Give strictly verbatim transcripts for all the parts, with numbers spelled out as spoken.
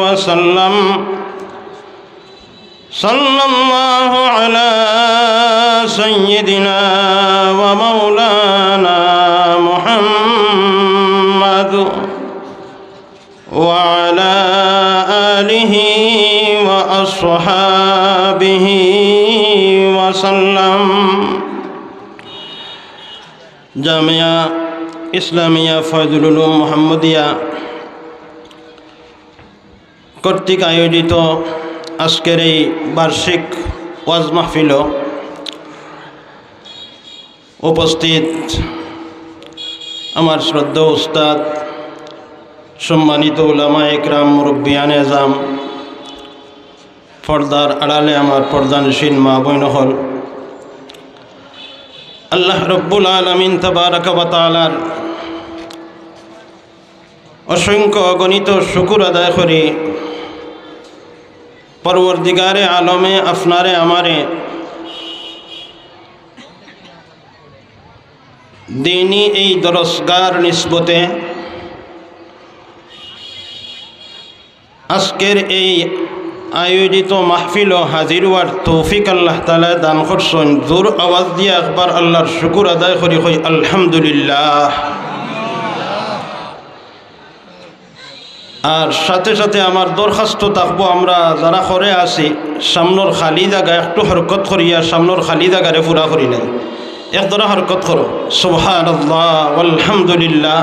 وسلم. صلى الله على سيدنا ومولانا محمد وعلى آله وأصحابه وسلم. জামিয়া ইসলামিয়া ফয়জুল উলুম মোহাম্মদিয়া কর্তৃক আয়োজিত আজকের এই বার্ষিক ওয়াজ মাহফিল উপস্থিত আমার শ্রদ্ধেয় উস্তাদ, সম্মানিত উলামায়ে কেরাম, মুরব্বিয়ানে এজাম, পর্দার আড়ালে আমার পর্দানশীল মা বইন অকল, আল্লাহ রব্বুল আলামিন তাবারাকা ওয়া তাআলার অসংখ্য অগণিত শুকুর আদায় করি, পরওয়ারদিগারে আলমে আপনারে আমারে দিনি এই দরসগার নিসবতে আজকের এই আয়োজিত মাহফিল ও হাজির হওয়ার তৌফিক আল্লাহ তাআলা দান করছেন। জোর আওয়াজ দিয়া একবার আল্লাহর শুকুর আদায় করি, কই আলহামদুলিল্লাহ। আর সাথে সাথে আমার দরখাস্ত থাকবো, আমরা যারা ঘরে আছি, সামনর খালি জাগা একটু হরকত করিয়া সামনর খালি জাগারে পুরা করি নাই। এক দরা হরকত করো, সুবহানাল্লাহ, আলহামদুলিল্লাহ,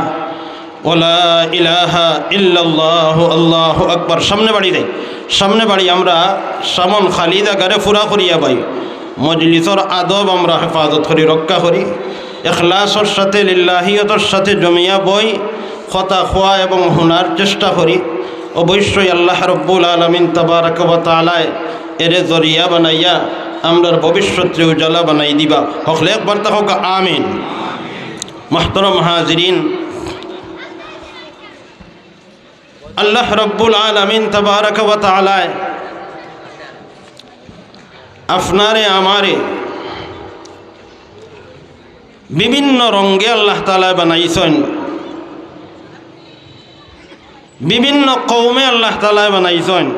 ওয়ালা ইলাহা ইল্লাল্লাহু, আল্লাহু আকবার। সামনে বাড়ি দেই, সামনে বাড়ি। আমরা সামন খালি জাগারে পুরা করিয়া বাই, মজলিসর আদব আমরা হেফাজত করি, রক্ষা করি। ইখলাসর সাথে, লিল্লাহিয়তর সাথে জমিয়া বই, কথা কওয়া এবং হুনার চেষ্টা করি। অবশ্যই আল্লাহ রব্বুল আলামিন তাবারাকা ওয়া তাআলায় এরে জরিয়া বানাইয়া আমরার ভবিষ্যতরে উজালা বানাই দিবা। হকলে একবার তা হোক, আমিন। মুহতারাম হাজিরিন, আল্লাহ রব্বুল আলামিন তাবারাকা ওয়া তাআলায় আপনারে আমারে বিভিন্ন রঙে আল্লাহ তাআলায় বানাইছইন, বিভিন্ন কওমে আল্লাহ তাআলায় বানাইছইন।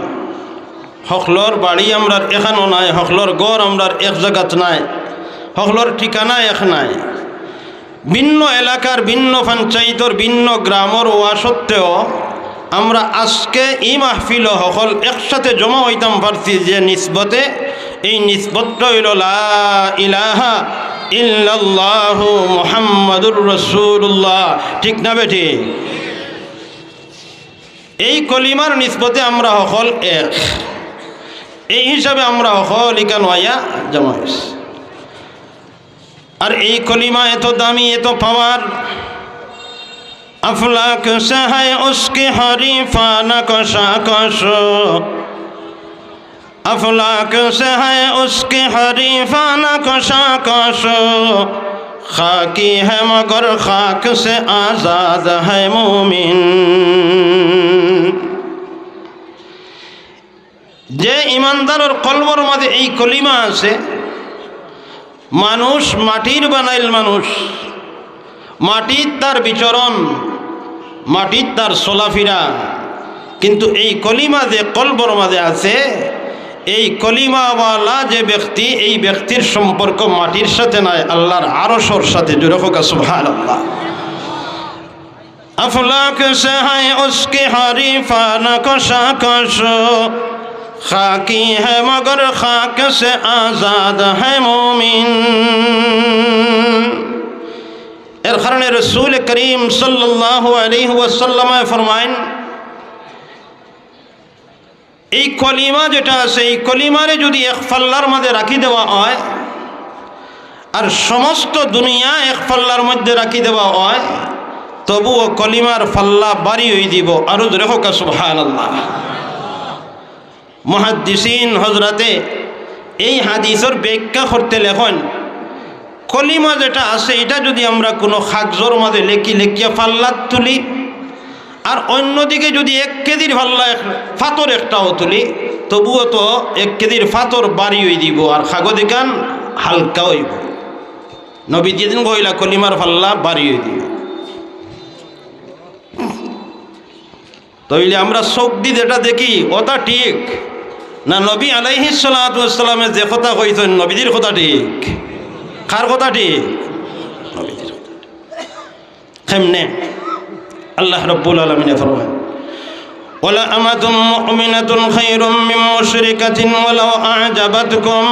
হকলর বাড়ি আমরার এখানো নাই, হকলর ঘর আমরার এক জাগাত নাই, হকলর ঠিকানা এক নাই। ভিন্ন এলাকার, ভিন্ন পঞ্চায়েতর, ভিন্ন গ্রামর অওয়া সত্ত্বেও আমরা আজকে ই মাহফিলো হকল একসাথে জমা অইতাম পারছি যে নিসবতে, এই নিসবতটা অইলো লা ইলাহা ইল্লাল্লাহু মুহাম্মাদুর রাসূলুল্লাহ। ঠিক না বেঠিক? এই কলিমার নিসবতে আমরা হকল এক, এই হিসাবে আমরা হকল ইখানো আইয়া জমা অইছি। আর এই কলিমা এত দামি, এত পাওয়ার। افلاک سے ہے اس کی حریفانہ کشاکش، افلاک سے ہے اس کی حریفانہ کشاکش، خاکی ہے مگر خاک سے آزاد ہے مومن۔ যে ইমানদারর কলবর মাঝে এই কলিমা আছে, মানুষ মাটির বানাইল মানুষ, মাটির তার বিচরণ, মাটির তার চলাফিরা, কিন্তু এই কলিমা যে কলবর মাঝে আছে, এই কলিমাওয়ালা যে ব্যক্তি, এই ব্যক্তির সম্পর্ক মাটির সাথে নাই, আল্লাহর আরশর সাথে। জোরে কউক্কা সুবহানাল্লাহ। افلاک سے ہے اس کی حریفانہ کشاکش، خاکی ہے مگر خاک سے آزاد ہے مومن۔ এর কারণে রাসূল করিম সাল্লাল্লাহু আলাইহি ওয়াসাল্লামে ফরমাইন, এই কলিমা যেটা আছে, এই কলিমারে যদি এক পাল্লার মাঝে রাখি দেওয়া হয়, আর সমস্ত দুনিয়া এক পাল্লার মধ্যে রাখি দেওয়া হয়, তবুও কলিমার পাল্লা ভারী অই দিবো। আরো জোরে কউক্কা সুবহানাল্লাহ। মুহাদ্দিসিন হজরতে এই হাদিসর ব্যাখ্যা করতে লেখইন, কলিমা যেটা আছে, ইটা যদি আমরা কুনু কাগজর মাঝে লেখি, লেখিয়া পাল্লাত তুলি, আর অন্যদিকে যদি এক কেজির পাল্লা এক, পাথর একটাও তুলি, তবুও তো এক কেজির পাথর ভারী অই দিবো, আর কাগজ ইখান হালকা অইবো। নবীজিয়ে যেন কইলা, কলিমার পাল্লা ভারী অই দিবো। তাইলে আমরা চউখ দি যেটা দেখি, ওটা ঠিক না? নবী আলাইহিস সালাতু ওয়াস সালামে যে কথা কইছইন, নবীজির কথা ঠিক। কার কথা ঠিক? নবীজির কথা। কেমনে? আল্লাহ রাব্বুল আলামিনে ফরমায়, "ওয়ালা আমাতুম মুমিনাতুন খায়রুম মিন মুশরিকাতিন ওয়ালাউ আ'জাবাতকুম।"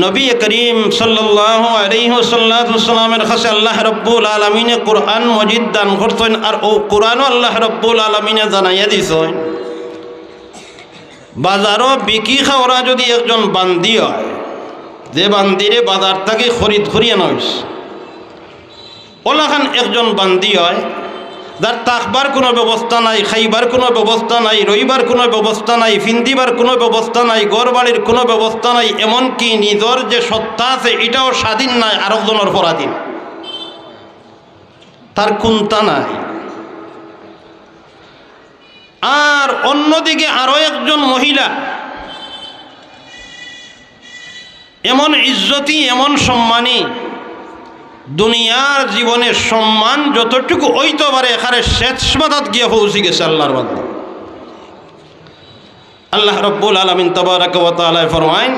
নবী করিম সাল্লাল্লাহু আলাইহি ওয়াসাল্লামের কাছে আল্লাহ রাব্বুল আলামিনে কোরআন মজিদ দান করছইন, আর অউ কোরআনও আল্লাহ রাব্বুল আলামিনে জানাইয়া দিছইন, বাজারো বিকি খাওরা যদি একজন বান্দি অয়, যে বান্দিরে বাজার থাকি খরিদ করি আনা অইছে, অলাখান একজন বান্দি অয়, যার থাকবার কুনু ব্যবস্থা নাই, খাইবার কুনু ব্যবস্থা নাই, রইবার কুনু ব্যবস্থা নাই, ফিন্দিবার কুনু ব্যবস্থা নাই, ঘর বাড়ির কুনু ব্যবস্থা নাই, এমনকি নিজর যে সত্তা আছে, ইটাও স্বাধীন নায়, আরকজনর পরাধীন, তার কুন্তা নাই। আর অন্যদিকে আরো একজন মহিলা, এমন ইজ্জতি, এমন সম্মানী, দুনিয়ার জীবনে সম্মান যতটুকু অইতো পারে, একেবারে শেষ মাথাত গিয়া পৌঁছি গেছে আল্লাহর বান্দা। আল্লাহ রাব্বুল আলামিন তাবারাকা ওয়া তাআলায় ফরমাইন,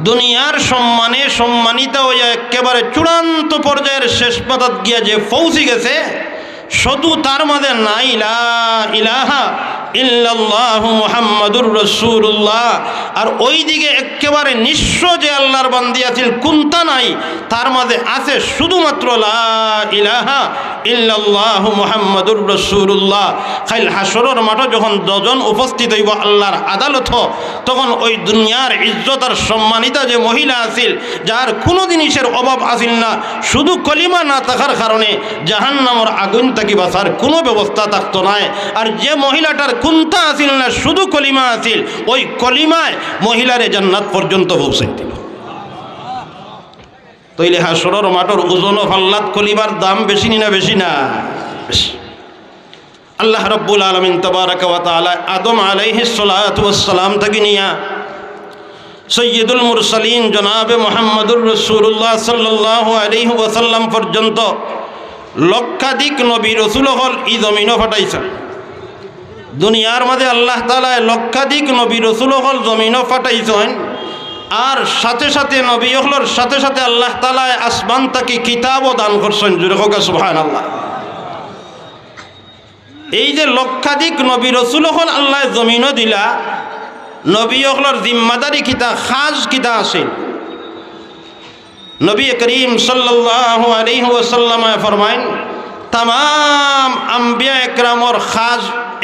দুনিয়ার সম্মানে সম্মানিতা অইয়া একেবারে চূড়ান্ত পর্যায়ের শেষ মাথাত গিয়া যে পৌঁছি গেছে, শুধু তার মাঝে নাই লা ইলাহা ইল্লাল্লাহু মুহাম্মাদুর রাসূলুল্লাহ। আর ওইদিকে একেবারে নিঃস্ব যে আল্লাহর বান্দি আছিল, কুন্তা নাই, তার মাঝে আছে শুধুমাত্র লা ইলাহা ইল্লাল্লাহু মুহাম্মাদুর রাসূলুল্লাহ। কাইল হাশরর মাঠো যখন দুইজন উপস্থিত অইবো আল্লাহর আদালতো, তখন ওই দুনিয়ার ইজ্জত আর সম্মানিতা যে মহিলা আছিল, যার কুনু জিনিসের অভাব আছিল না, শুধু কলিমা না থাকার কারণে জাহান্নামর আগুন থাকি বাঁচার কুনু ব্যবস্থা থাকতো নায়। আর যে মহিলাটার কুন্তা আছিল না, শুধু কলিমা আছিল, ওই কলিমায় মহিলারে জান্নাত পর্যন্ত পৌঁছাই দিবো। তাইলে হাশরর মাঠর ওজনো পাল্লাত কলিমার দাম বেশি নি না বেশি না? বেশি। আল্লাহ রাব্বুল আলামিন তাবারাকা ওয়া তাআলা আদম আলাইহিস সালাতু ওয়াস সালাম থাকি নিয়া সাইয়্যিদুল মুরসালিন জনাবে মুহাম্মাদুর রাসূলুল্লাহ সাল্লাল্লাহু আলাইহি ওয়াসাল্লাম পর্যন্ত লক্ষাধিক নবী রসুল অকল ই জমিনো পাঠাইছইন। দুনিয়ার মাঝে আল্লাহ তাআলায় লক্ষাধিক নবী রসুল অকল জমিনো পাঠাইছইন, আর সাথে সাথে নবী অকলর সাথে সাথে আল্লাহ তাআলায় আসমান থাকি কিতাবও দান করছইন। জোরে কউক্কা সুবহানাল্লাহ। এই যে লক্ষাধিক নবী রসুল অকল আল্লায় জমিনো দিলা, নবী অকলর জিম্মাদারি কিতা, কাজ কিতা আছিল? নবী করিম সাল্লাল্লাহু আলাইহি ওয়াসাল্লামে ফরমাইন, তামাম আম্বিয়া একরামর কাজ,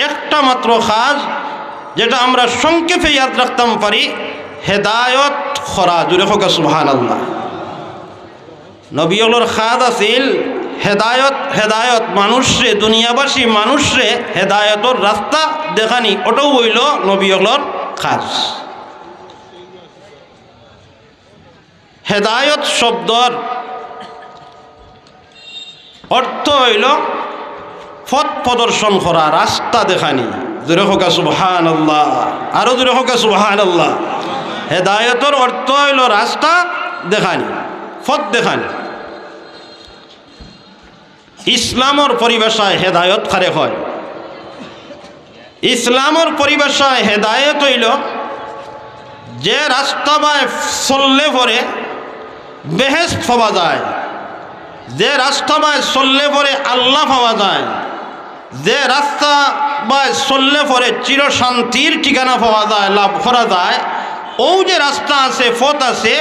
একটা মাত্র কাজ, যেটা আমরা সংক্ষেপে ইয়াদ রাখতাম পারি, হেদায়ত করা। জোরে কউক্কা সুবহানাল্লাহ। নবী অকলর কাজ আছিল হেদায়ত, হেদায়ত, মানুষরে, দুনিয়াবাসী মানুষরে হেদায়তর রাস্তা দেখানি, ওটাও অইলো নবী অকলর কাজ। হেদায়ত শব্দর অর্থ অইলো পথ প্রদর্শন করা, রাস্তা দেখানি। জোরে কউক্কা সুবহানাল্লাহ, আরো জোরে কউক্কা সুবহানাল্লাহ। হেদায়তর অর্থ অইলো রাস্তা দেখানি, পথ দেখানি। ইসলামর পরিভাষায় হেদায়ত কারে কয়? ইসলামর পরিভাষায় হেদায়েত অইলো যে রাস্তা বায় চললে পরে বেহেশত পাওয়া যায়, যে রাস্তা বায় চললে পরে আল্লাহ পাওয়া যায়, যে রাস্তা বায় চললে পরে চিরশান্তির ঠিকানা পাওয়া যায়, লাভ করা যায়। অউ যে রাস্তা আছে, পথ আছে,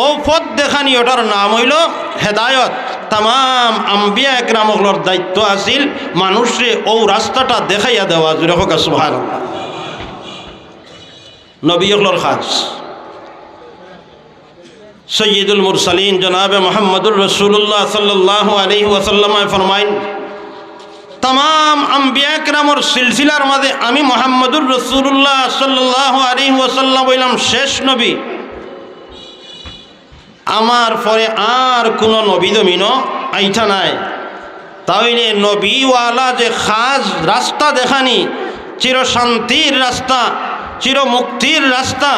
অউ পথ দেখানি, ওটার নাম অইলো হেদায়ত। তামাম আম্বিয়া একরাম অকলর দায়িত্ব আছিল মানুষরে অউ রাস্তাটা দেখাইয়া দেওয়া। জোরে কউক্কা সুবহানাল্লাহ। নবী অকলর কাজ। সৈয়দুল মুরসালিন জনাবে মুহাম্মদুর রাসূলুল্লাহ সাল্লাল্লাহু আলাইহি ওয়াসাল্লামে ফরমাইন, তামাম আম্বিয়া একরামর সিলসিলার মাঝে আমি মুহাম্মদুর রাসূলুল্লাহ সাল্লাল্লাহু আলাইহি ওয়াসাল্লাম অইলাম শেষ নবী। আমার পরে আর কুনু নবী জমিনো আইতা নায়। তাইলে নবীওয়ালা যে কাজ, রাস্তা দেখানি, চিরশান্তির রাস্তা, চিরমুক্তির রাস্তা,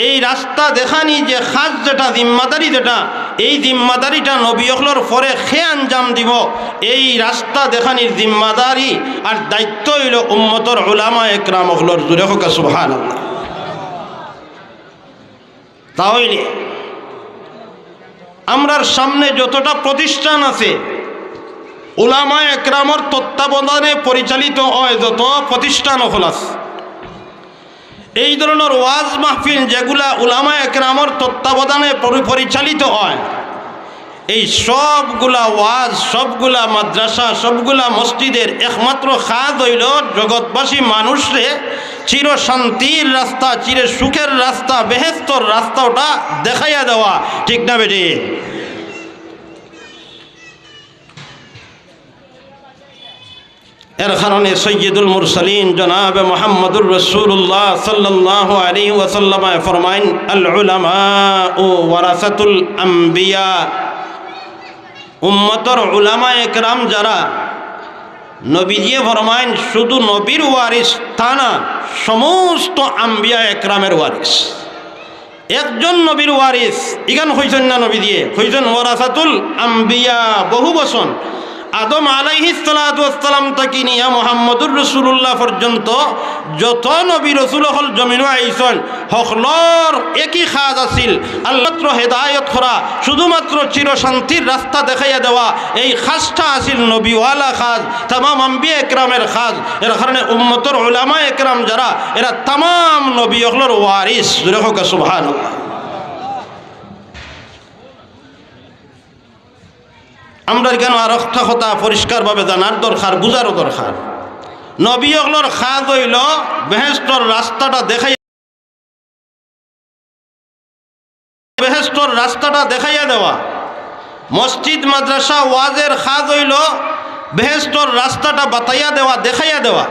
এই রাস্তা দেখানি যে খাস যেটা, জিম্মাদারি যেটা, এই জিম্মাদারিটা নবী অকলর পরে কে আঞ্জাম দিবো, এই রাস্তা দেখানির জিম্মাদারি আর দায়িত্ব অইলো উম্মতর উলামায়ে কেরাম অকলর। জুরে কউক্কা সুবহানাল্লাহ। তা অইলে আমরার সামনে যতটা প্রতিষ্ঠান আছে, উলামায়ে কেরামর তত্ত্বাবধানে পরিচালিত অয় যত প্রতিষ্ঠান অকল আছে, এই ধরনর ওয়াজ মাহফিল যেগুলা উলামায়ে কেরামর তত্ত্বাবধানে পরি-, পরিচালিত অয়, এই সবগুলা ওয়াজ, সবগুলা মাদ্রাসা, সবগুলা মসজিদের একমাত্র কাজ অইলো জগৎবাসী মানুষরে চির শান্তির রাস্তা, চির সুখের রাস্তা, বেহেস্তর রাস্তা ওটা দেখাইয়া দেওয়া। ঠিক না বেঠিক? এর কারণে সৈয়দুল মুরসালিন জনাবে মুহাম্মদুর রাসূলুল্লাহ সাল্লাল্লাহু আলাইহি ওয়াসাল্লামে ফরমাইন, "আল উলামাউ ওয়ারাসাতুল আম্বিয়া।" উম্মতর উলামায়ে কেরাম যারা, নবীজিয়ে ফরমাইন, শুধু নবীর ওয়ারিস তা না, সমস্ত আম্বিয়ায়ে কেরামের ওয়ারিস। একজন নবীর ওয়ারিস, ইখান কইছইন না নবীজিয়ে, কইছইন ওয়ারাসাতুল আম্বিয়া, বহু বচন। আদম আলাইহিস সালাতু ওয়াস সালাম থাকি নিয়া মুহাম্মদুর রাসূলুল্লাহ পর্যন্ত যত নবী রাসূল অকল জমিনো আইছইন, হকলর একই কাজ আছিল, আল্লাহ মাত্র হেদায়েত করা, শুধুমাত্র চির শান্তির রাস্তা দেখাইয়া দেওয়া। এই কাজটা আছিল নবীওয়ালা কাজ, তামাম আম্বিয়ায়ে কেরামের কাজ। এর কারণে উম্মতর উলামায়ে কেরাম যারা, এরা তামাম নবী অকলর ওয়ারিস। জুরে কউক্কা সুবহানাল্লাহ। আমরার ইখানো আর একটা কথা পরিষ্কারভাবে জানার দরকার, বুঝারও দরকার। নবী অকলর কাজ অইলো বেহেস্তর রাস্তাটা দেখাইয়া, বেহেস্তর রাস্তাটা দেখাইয়া দেওয়া। মসজিদ, মাদ্রাসা, ওয়াজের কাজ অইলো বেহেস্তর রাস্তাটা বাতাইয়া দেওয়া, দেখাইয়া দেওয়া।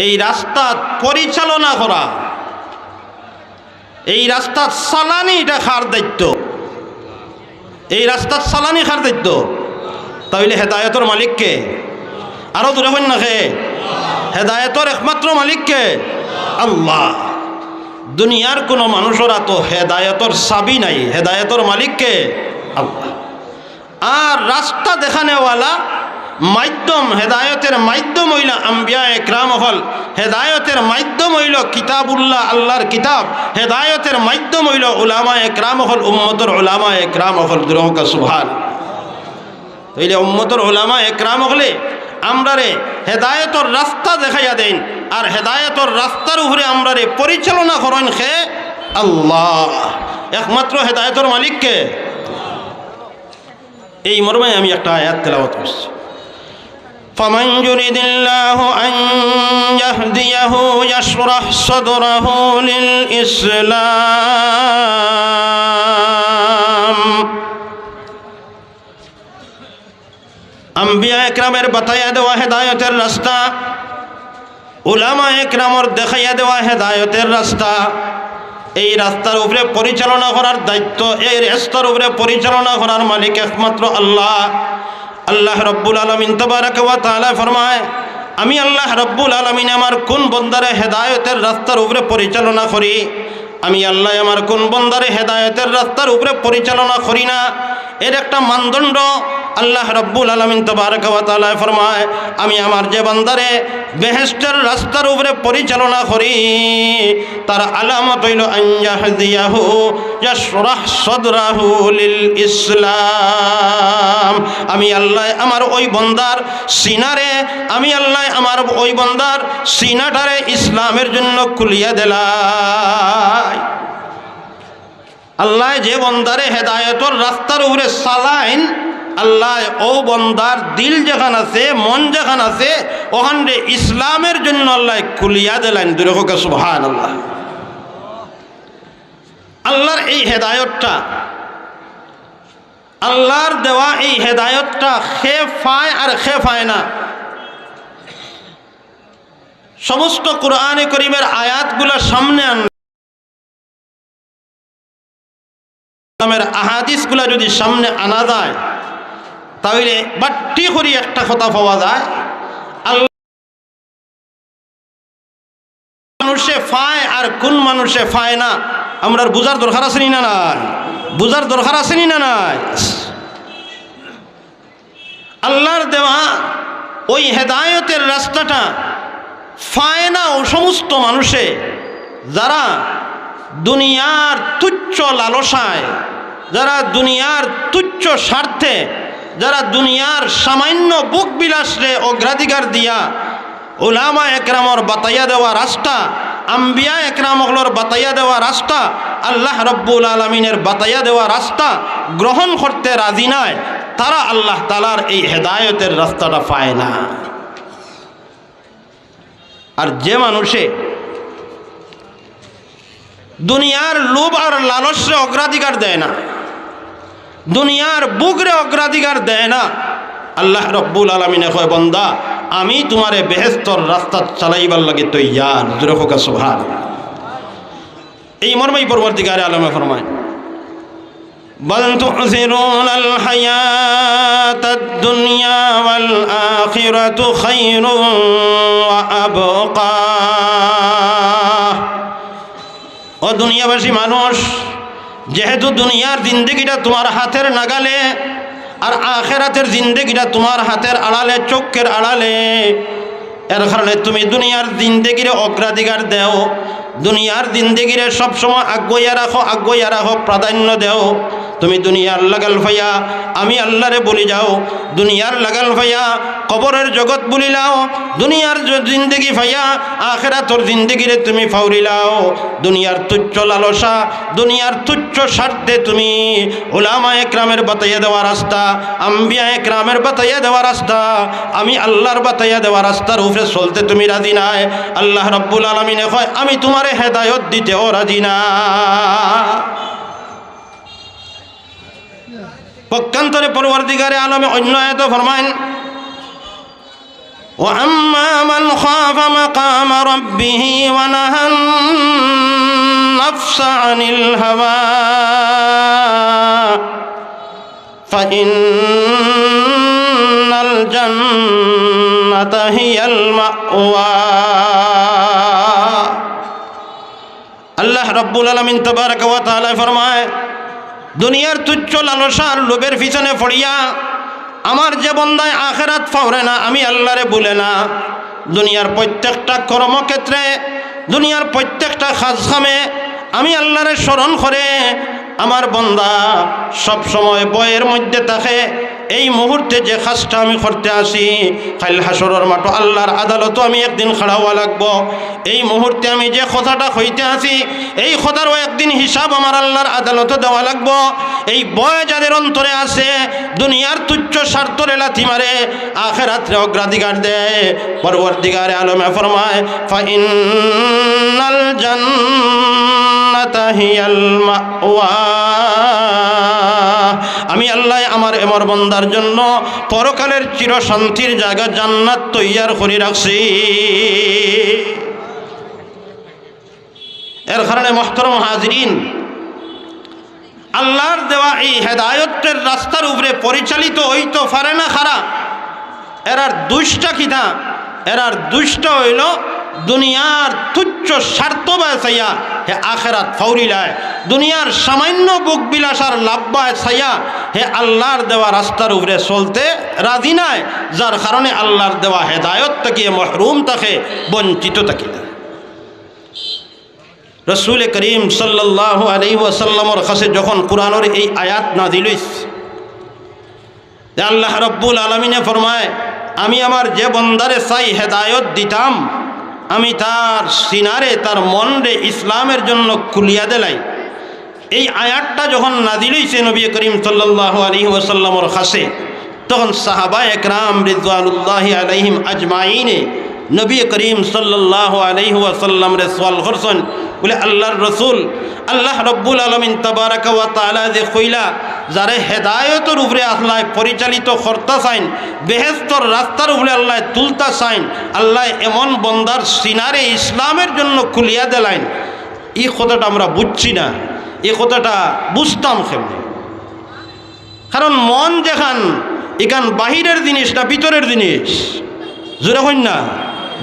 এই রাস্তাত পরিচালনা করা, এই রাস্তাত চালানি, ইটা কার দায়িত্ব? এই রাস্তাত চালানি কার দায়িত্ব? তা অইলে হেদায়েতর মালিক কে? আরো জুরে কইন না কে? হেদায়েতর একমাত্র মালিক কে? আল্লাহ। দুনিয়ার কুনু মানুষর আতো হেদায়েতর চাবি নাই, হেদায়েতর মালিক কে? আল্লাহ। আর রাস্তা দেখানেওয়ালা মাধ্যম, হেদায়েতর মাধ্যম অইলা আম্বিয়ায়ে কেরাম অকল, হেদায়েতর মাধ্যম অইলো কিতাবুল্লাহ, আল্লাহর কিতাব, হেদায়েতর মাধ্যম অইলো উলামায়ে কেরাম অকল, উম্মতর উলামায়ে কেরাম অকল। জুরে কউক্কা সুবহান। তাইলে উম্মতর উলামায়ে কেরাম অকলে আমরারে হেদায়েতর রাস্তা দেখাইয়া দেইন, আর হেদায়েতর রাস্তার উপরে আমরারে পরিচালনা করইন কে? আল্লাহ। একমাত্র হেদায়েতর মালিক কে? এই মর্মে আমি একটা আয়াত তেলাওয়াত করছি, فمن يرد الله أن يهديه يشرح صدره للإسلام। আম্বিয়া একরামের বাতাইয়া দেওয়া হেদায়েতের রাস্তা, উলামায়ে কেরামর দেখাইয়া দেওয়া হেদায়েতের রাস্তা, এই রাস্তার উপরে পরিচালনা করার দায়িত্ব, এই রাস্তার উপরে পরিচালনা করার মালিক একমাত্র আল্লাহ। আল্লাহ রব্বুল আলামিন তাবারাকা ওয়া তাআলা ফরমায়, আমি আল্লাহ রব্বুল আলামিন আমার কুন বন্দারে হেদায়েতের রাস্তার উপরে পরিচালনা করি, আমি আল্লাহ আমার কুন বন্দারে হেদায়েতের রাস্তার উপরে পরিচালনা করি না। এর একটা মানদণ্ড আল্লাহ রব্বুল আলামিন তাবারাকা ওয়া তাআলা ফরমায়, আমি আমার যে বান্দারে বেহেশতের রাস্তার উপরে পরিচালনা করি, তার আলামত অইলো, আন ইয়াহদিয়াহু ইয়াশরাহ সাদরাহু লিল ইসলাম। আমি আল্লাহ আমার ওই বন্দার সিনারে, আমি আল্লাহ আমার ওই বন্দার সিনাটারে ইসলামের জন্য খুলিয়া দিলাই। আল্লাহ যে বন্দারে হেদায়েতর রাস্তার উপরে চালাইন, আল্লাহ ও বন্দার দিল যেখান আছে, মন যেখান আছে, ওখানরে ইসলামের জন্য আল্লাহ খুলিয়া দিলাইন। জোরে কউক্কা সুবহানাল্লাহ। আল্লাহর এই হেদায়েতটা, আল্লাহর দেওয়া এই হেদায়েতটা কে পায় আর কে পায় না, সমস্ত কোরআনে করিমের আয়াতগুলা সামনে আন-, ইসলামের আহাদিসগুলা যদি সামনে আনা যায়, তাহলে বাট্টি করি একটা কথা পাওয়া যায়, আল্লাহ মানুষ মানুষে পায় আর কোন মানুষে পায় না, আমরার বুঝার দরকার আছে নি না নাই? বুঝার দরকার আছে নি না নাই? আল্লাহর দেওয়া ওই হেদায়েতের রাস্তাটা পায় না ও সমস্ত মানুষে, যারা দুনিয়ার তুচ্ছ লালসায়, যারা দুনিয়ার তুচ্ছ স্বার্থে, যারা দুনিয়ার সামান্য ভোগ বিলাসরে অগ্রাধিকার দিয়া উলামা একরামর বাতাইয়া দেওয়া রাস্তা, আম্বিয়া একরাম অকলর বাতাইয়া দেওয়া রাস্তা, আল্লাহ রব্বুল আলামিনের বাতাইয়া দেওয়া রাস্তা গ্রহণ করতে রাজি নায়, তারা আল্লাহ তাআলার এই হেদায়েতের রাস্তাটা পায় না। আর যে মানুষে দুনিয়ার লোভ আর লালসরে অগ্রাধিকার দেয় না, দুনিয়ার ভোগরে অগ্রাধিকার দেয় না, আল্লাহ রব্বুল আলামিনে কয়, "বন্দা, আমি তুমারে বেহেস্তর রাস্তাত চালাইবার লাগি তৈয়ার।" জোরে কউক্কা সুবহানাল্লাহ। এই মর্মেই পরওয়ারদিগারে আলমে ফরমায়, "বাল তু'সিরুনাল হায়াতাদ দুনিয়া ওয়াল আখিরাতু খায়রুন ওয়া আবকা।" ও দুনিয়াবাসী মানুষ, যেহেতু দুনিয়ার জিন্দেগিটা তুমার হাতের নাগালে আর আখেরাতের জিন্দেগিটা তুমার হাতের আড়ালে, চোখের আড়ালে, এর কারণে তুমি দুনিয়ার জিন্দেগিরে অগ্রাধিকার দেও, দুনিয়ার জিন্দেগিরে সবসময় আগুয়াইয়া রাখো, আগুয়াইয়া রাখো, প্রাধান্য দেও। তুমি দুনিয়ার লাগাল পাইয়া আমি আল্লারে ভুলি যাও, দুনিয়ার লাগাল পাইয়া কবরের জগৎ ভুলিলাও, দুনিয়ার জ-, জিন্দেগি পাইয়া আখেরাতর জিন্দেগিরে তুমি ফাউরিলাও। দুনিয়ার তুচ্ছ লালসা, দুনিয়ার তুচ্ছ স্বার্থে তুমি উলামা একরামের বাতাইয়া দেওয়া রাস্তা, আম্বিয়া একরামের বাতাইয়া দেওয়া রাস্তা, আমি আল্লাহর বাতাইয়া দেওয়া রাস্তার উপরে চলতে তুমি রাজি নায়। আল্লাহ রব্বুল আলামিনে কয়, "আমি তুমারে হেদায়ত দিতেও রাজি না।" পক্ষান্তরে পরওয়ারদিগারে আলমে অন্য আয়াতে ফরমাইন, "ওয়া আম্মা মান খাফা মাকামা রাব্বিহি ওয়া নাহান নাফসা আনিল হাওয়া ফাইন্নাল জান্নাতা হিয়াল মাওয়া।" আল্লাহ রাব্বুল আলামিন তাবারাকা ওয়া তাআলা ফরমায়, দুনিয়ার তুচ্ছ লালসা আর লোভের পিছনে পড়িয়া আমার যে বন্দায় আখেরাত ফাউরে না, আমি আল্লাহরে ভুলে না, দুনিয়ার প্রত্যেকটা কর্মক্ষেত্রে, দুনিয়ার প্রত্যেকটা কাজ কামে আমি আল্লাহরে স্মরণ করে, আমার বন্দা সব সময় ভয়ের মধ্যে থাকে, এই মুহূর্তে যে কাজটা আমি করতে আছি, কাইল হাশরর মাঠো আল্লাহর আদালতো আমি একদিন খাড়া অওয়া লাগবো। এই মুহূর্তে আমি যে কথাটা কইতে আছি, এই কথারও একদিন হিসাব আমার আল্লাহর আদালতো দেওয়া লাগবো। এই ভয় যাদের অন্তরে আছে, দুনিয়ার তুচ্ছ স্বার্থরে লাথি মারে, আখেরাতরে অগ্রাধিকার দেয়, পরওয়ারদিগারে আলমে ফরমায়, "ফাইন্নাল জান্নাতা হিয়াল মাওয়া।" আমি আল্লাহ আমার এমর বন্দার জন্য পরকালের চির শান্তির জাগা জান্নাত তৈয়ার করি রাখছি। এর কারণে, মুহতারাম হাজিরিন, আল্লাহর দেওয়া এই হেদায়তের রাস্তার উপরে পরিচালিত অইতো পারে না কারা? এরার দুষটা কিতা? এরার দুষটা অইলো দুনিয়ার তুচ্ছ স্বার্থ বায় চাইয়া হে আখেরাত ফাউরিলায়, দুনিয়ার সামান্য ভোগ বিলাস আর লাভ বায় চাইয়া হে আল্লাহর দেওয়া রাস্তার উপরে চলতে রাজি নায়, যার কারণে আল্লাহর দেওয়া হেদায়ত থাকিয়ে মহরুম থাকে, বঞ্চিত থাকে। রসুল করিম সাল্লাল্লাহু আলাইহি ওয়াসাল্লামর কাছে যখন কোরআনর এই আয়াত নাজিল অইছে, যে আল্লাহ রব্বুল আলামিনে ফরমায়, "আমি আমার যে বন্দারে চাই হেদায়ত দিতাম, আমি তার সিনারে, তার মনরে ইসলামের জন্য খুলিয়া দিলাই।" এই আয়াতটা যখন নাজিল অইছে নবী করিম সাল্লাল্লাহু আলাইহি ওয়াসাল্লামর কাছে, তখন সাহাবা একরাম রিদওয়ানুল্লাহি আলাইহিম আজমাইনে নবী করিম সাল্লাল্লাহু আলাইহি ওয়াসাল্লামরে সওয়াল করছইন, বলে, "আল্লাহর রসুল, আল্লাহ রব্বুল আলামিন তাবারাকা ওয়া তাআলা যে কইলা, যারে হেদায়তর উপরে আল্লায় পরিচালিত করতা চাইন, বেহেস্তর রাস্তার উপরে আল্লায় তুলতা চাইন, আল্লায় এমন বন্দার সিনারে ইসলামের জন্য খুলিয়া দিলাইন, ই কথাটা আমরা বুঝছি না, ই কথাটা বুঝতাম কেমনে?" কারণ মন যেখান, ইখান বাহিরের জিনিস না ভিতরের জিনিস? জোরে কইন না,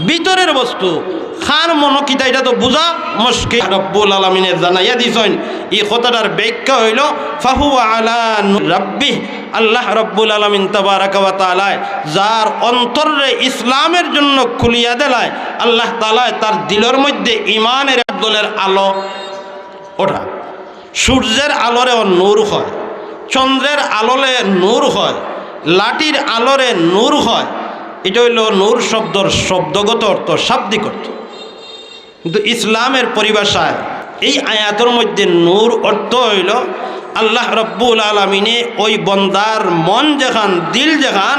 ভিতরের বস্তু। কার মনো কিতা, ইটা তো বুঝা মুশকিল। রব্বুল আলামিনে জানাইয়া দিছইন, ই কথাটার ব্যাখ্যা অইলো, "ফাহুয়া আলা নূর রাব্বিহ।" আল্লাহ রব্বুল আলামিন তাবারাকা ওয়া তাআলায় যার অন্তররে ইসলামের জন্য খুলিয়া দিলায়, আল্লাহ তাআলায় তার দিলর মধ্যে ইমানের এক দলের আলো ওঠা। সূর্যের আলোরে অ নূর কয়, চন্দ্রের আলোরে নূর কয়, লাঠির আলোরে নূর কয়। ইটা অইলো নূর শব্দর শব্দগত অর্থ, শাব্দিক অর্থ। কিন্তু ইসলামের পরিভাষায় এই আয়াতর মধ্যে নূর অর্থ অইলো আল্লাহ রব্বুল আলামিনে ওই বন্দার মন যেখান, দিল যেখান,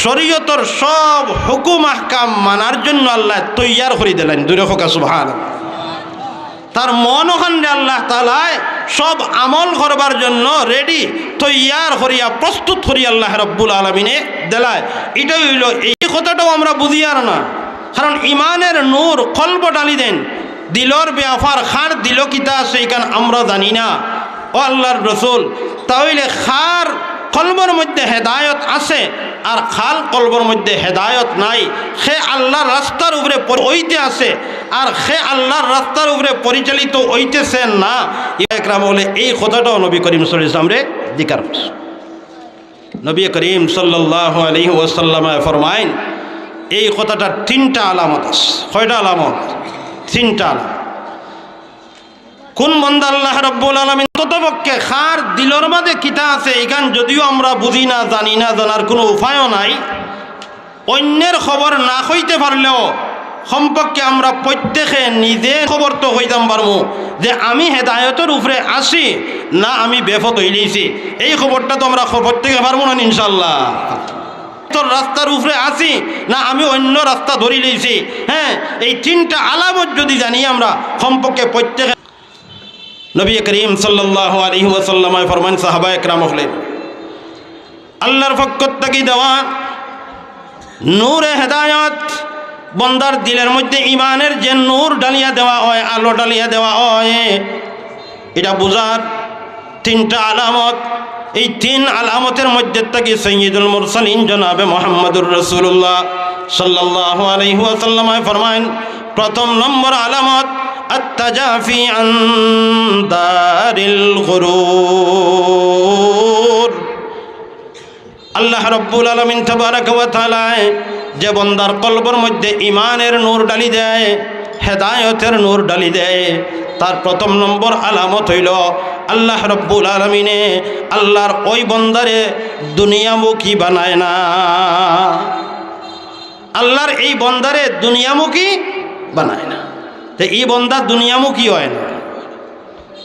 শরীয়তর সব হুকুম আহকাম মানার জন্য আল্লায় তৈয়ার করি দিলাইন। জোরে কউক্কা সুবহানাল্লাহ। তার মন ওখানে আল্লাহ তাআলায় সব আমল করবার জন্য রেডি, তৈয়ার করিয়া, প্রস্তুত করিয়া আল্লাহ রব্বুল আলামিনে দিলায়। ইটা অইলো, এই কথাটাও আমরা বুঝিয়ার না, কারণ ইমানের নূর কলবো ঢালি দেইন, দিলর ব্যাপার, কার দিলো কিতা আছে ইখান আমরা জানি না। ও আল্লাহর রসুল, তা অইলে কার কলবর মধ্যে হেদায়ত আছে আর কার কলবর মধ্যে হেদায়ত নাই, কে আল্লাহর রাস্তার উপরে পরি-, অইতে আছে আর কে আল্লাহর রাস্তার উপরে পরিচালিত অইতেছে না, ইয়া একরাম বলে এই কথাটাও নবী করিম সাল্লাল্লাহু আলাইহি ওয়াসাল্লামরে জিকার করছে। নবী করিম সাল্লাল্লাহু আলাইহি ওয়াসাল্লামে ফরমাইন, এই কথাটার তিনটা আলামত আছে। কয়টা আলামত? তিনটা আলামত। কোন বন্দা আল্লাহ রব্বুল আলামিন, অন্ততপক্ষে কার দিলর মাঝে কিতা আছে, ইখান যদিও আমরা বুঝি না, জানি না, জানার কোনো উপায়ও নাই, অইন্যের খবর না কইতে পারলেও কমপক্ষে আমরা প্রত্যেকে নিজে খবর তো কইতাম পারমু যে আমি হেদায়তর উপরে আছি না আমি বেপথ অইলিছি। এই খবরটা তো আমরা খ-, প্রত্যেকে পারমু না ইনশাআল্লাহ? তোর রাস্তার উপরে আছি না আমি অইন্য রাস্তা ধরিলিছি। হ্যাঁ, এই তিনটা আলামত যদি জানি আমরা কমপক্ষে প্রত্যেকে। নবী করিম সাল্লাল্লাহু আলাইহি ওয়াসাল্লামে ফরমাইন, সাহাবা একরাম অকলে, আল্লাহর পক্ষ থাকি দেওয়া নূরে হেদায়ত, বন্দার দিলর মধ্যে ইমানের যে নূর ঢালিয়া দেওয়া অয়, আলো ঢালিয়া দেওয়া অয়, ইটা বুঝার তিনটা আলামত। এই তিন আলামতর মধ্যে থাকি সাইয়্যিদুল মুরসালিন জনাবে মুহাম্মাদুর রাসূলুল্লাহ সাল্লাল্লাহু আলাইহি ওয়াসাল্লামে ফরমাইন, প্রথম নম্বর আলামত, আত-তাজাফি আন দারিল গুরুর। আল্লাহ রব্বুল আলামিন তাবারাকা ওয়া তাআলায় যে বন্দার কলবর মধ্যে ইমানের নূর ঢালি দেয়, হেদায়তের নূর ঢালি দেয়, তার প্রথম নম্বর আলামত অইলো আল্লাহ রব্বুল আলামিনে আল্লাহর ওই বন্দারে দুনিয়ামুখী বানায় না। আল্লাহর এই বন্দারে দুনিয়ামুখী বানায় না। তে ই বন্দা দুনিয়ামুখী অয় না,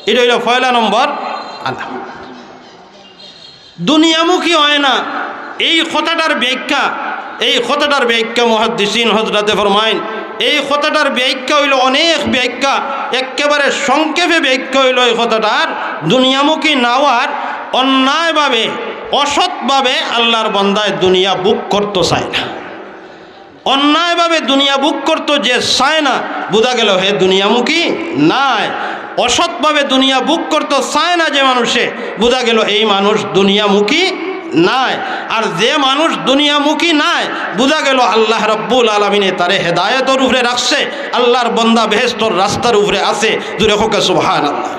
ইটা অইলো পয়লা নম্বর আলামত। দুনিয়ামুখী অয় না। এই কথাটার ব্যাখ্যা, এই কথাটার ব্যাখ্যা মুহাদ্দিসিন হযরতে ফরমাইন, এই কথাটার ব্যাখ্যা অইলো অনেক ব্যাখ্যা, একেবারে সংক্ষেপে ব্যাখ্যা অইলো এই কথাটার, দুনিয়ামুখী না অওয়ার, অন্যায়ভাবে, অসৎভাবে আল্লাহর বন্দায় দুনিয়া ভোগ করতো চায় না। অন্যায়ভাবে দুনিয়া ভোগ করতো যে চায় না, বুঝা গেল হে দুনিয়ামুখী নায়। অসৎভাবে দুনিয়া ভোগ করতো চায় না যে মানুষে, বুঝা গেল এই মানুষ দুনিয়ামুখী নায়। আর যে মানুষ দুনিয়ামুখী নায়, বুঝা গেল আল্লাহ রব্বুল আলামিনে তারে হেদায়তর উপরে রাখছে, আল্লাহর বন্দা বেহেশতর রাস্তার উপরে আছে। জোরে কউক্কা সুবহানাল্লাহ।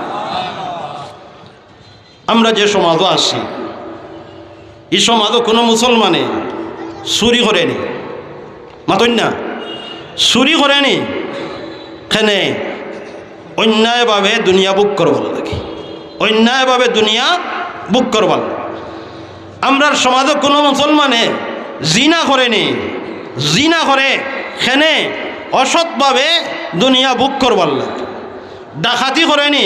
আমরা যে সমাজো আছি, ই সমাজো কোনো মুসলমানে চুরি করেনি, মাতইন না, চুরি করেনি, কেনে অন্যায়ভাবে দুনিয়া ভোগ করবার লাগি, অন্যায়ভাবে দুনিয়া ভোগ করবার লাগি। আমরার সমাজো কোনো মুসলমানে জিনা করেনি, জিনা করে কেনে অসৎভাবে দুনিয়া ভোগ করবার লাগি। ডাকাতি করেনি,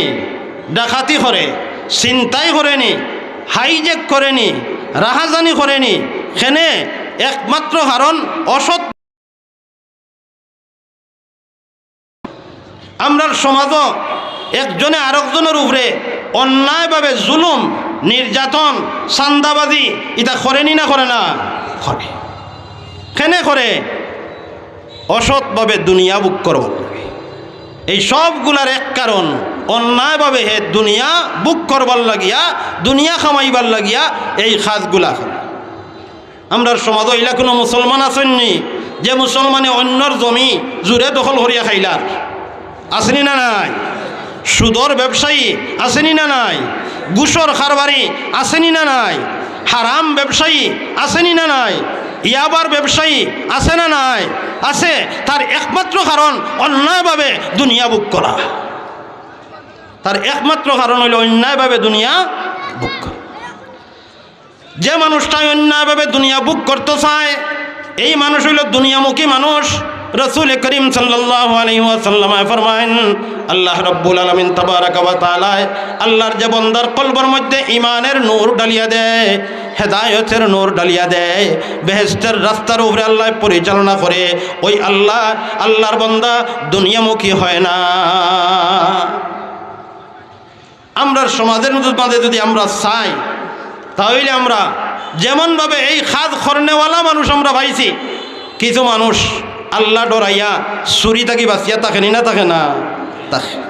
ডাকাতি করে, ছিনতাই করেনি, হাইজ্যাক করেনি, রাহাজানি করেনি, কেনে একমাত্র কারণ অসৎ। আমরার সমাজো একজনে আরকজনর উপরে অন্যায়ভাবে জুলুম, নির্যাতন, চান্দাবাজি ইতা করেনি না করে না? করে। কেনে করে? অসৎভাবে দুনিয়া ভোগ করবার লাগি। এই সবগুলার এক কারণ, অন্যায়ভাবে হে দুনিয়া ভোগ করবার লাগিয়া, দুনিয়া কামাইবার লাগিয়া এই কাজগুলা করে। আমরার সমাজো ইলা কোনো মুসলমান আছইন নি যে মুসলমানে অইন্যর জমি জুরে দখল করিয়া খাইলার, আছেনি না নাই? সুদর ব্যবসায়ী আছেনি না নাই? ঘুষর কারবারি আছেনি না নাই? হারাম ব্যবসায়ী আছেনি না নাই? ইয়াবার ব্যবসায়ী আছে না নাই? আছে। তার একমাত্র কারণ অন্যায়ভাবে দুনিয়া ভোগ করা। তার একমাত্র কারণ অইলো অন্যায়ভাবে দুনিয়া ভোগ করা। যে মানুষটায় অন্যায়ভাবে দুনিয়া ভোগ করতো চায়, এই মানুষ অইলো দুনিয়ামুখী মানুষ। রাসূলে করিম সাল্লাল্লাহু আলাইহি ওয়াসাল্লামে ফরমাইন, আল্লাহ রাব্বুল আলামিন তাবারাকা ওয়া তাআলায় আল্লাহর যে বন্দার কলবর মধ্যে ইমানের নূর ডালিয়া দেয়, হেদায়তের নূর ডালিয়া দেয়, বেহেশতের রাস্তার উপরে আল্লায় পরিচালনা করে, ওই আল্লাহ, আল্লাহর বন্দা দুনিয়ামুখী হয় না। আমরার সমাজর মাঝে যদি আমরা চাই, তা অইলে আমরা যেমনভাবে এই কাজ করনেওয়ালা মানুষ আমরা পাইছি, কিছু মানুষ আল্লাহ ডরাইয়া চুরি থাকি বাঁচিয়া থাকেনি না থাকে না? থাকে।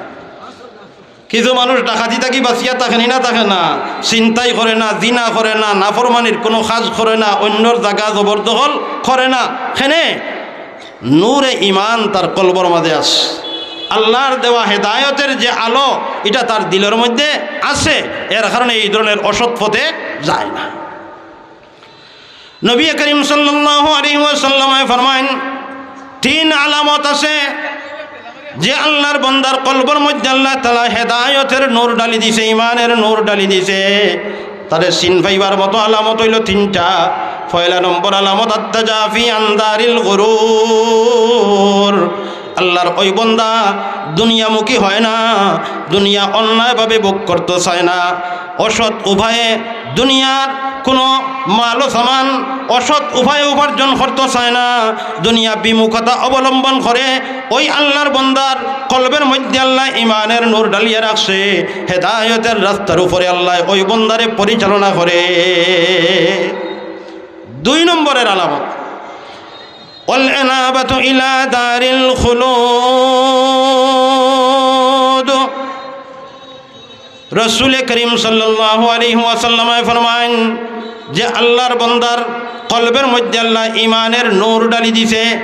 কিছু মানুষ ডাকাতি থাকি বাঁচিয়া থাকেনি না থাকে না? ছিনতাই করে না, জিনা করে না, নাফরমানির কুনু কাজ করে না, অইন্যর জাগা জবরদখল করে না। কেনে? নূরে ইমান তার কলবর মাঝে আছে। আল্লাহর দেওয়া হেদায়তের যে আলো, ইটা তার দিলর মধ্যে আছে, এর কারণে এই ধরনের অসৎ পথে যায় না। নবী করিম সাল্লাল্লাহু আলাইহি ওয়াসাল্লামে ফরমাইন, তিন আলামত আছে যে আল্লাহর বন্দার কলবর মধ্যে আল্লাহ তাআলা হেদায়তের নূর ডালি দিছে, ইমানের নূর ডালি দিছে। তারে চিন পাইবার মতো আলামত অইলো তিনটা। পয়লা নম্বর আলামত, আত্তাজাফি আন দারিল গুরুর। আল্লাহর ওই বন্দা দুনিয়ামুখী হয় না, দুনিয়া অন্যায়ভাবে ভোগ করতো চায় না, অসৎ উপায়ে দুনিয়ার কুনু মাল ও সামান অসৎ উপায়ে উপার্জন করতো চায় না, দুনিয়া বিমুখতা অবলম্বন করে। ওই আল্লাহর বন্দার কলবর মধ্যে আল্লাহ ইমানের নূর ডালিয়া রাখছে, হেদায়তের রাস্তার উপরে আল্লাহ ওই বন্দারে পরিচালনা করে। দুই নম্বরের আলামত, ওয়াল আনাবাতু ইলা দারিল খুলুদ। রাসূলে করিম সাল্লাল্লাহু আলাইহি ওয়াসাল্লামে ফরমাইন যে আল্লাহর বন্দার কলবর মধ্যে আল্লাহ ইমানের নূর ডালি দিছে,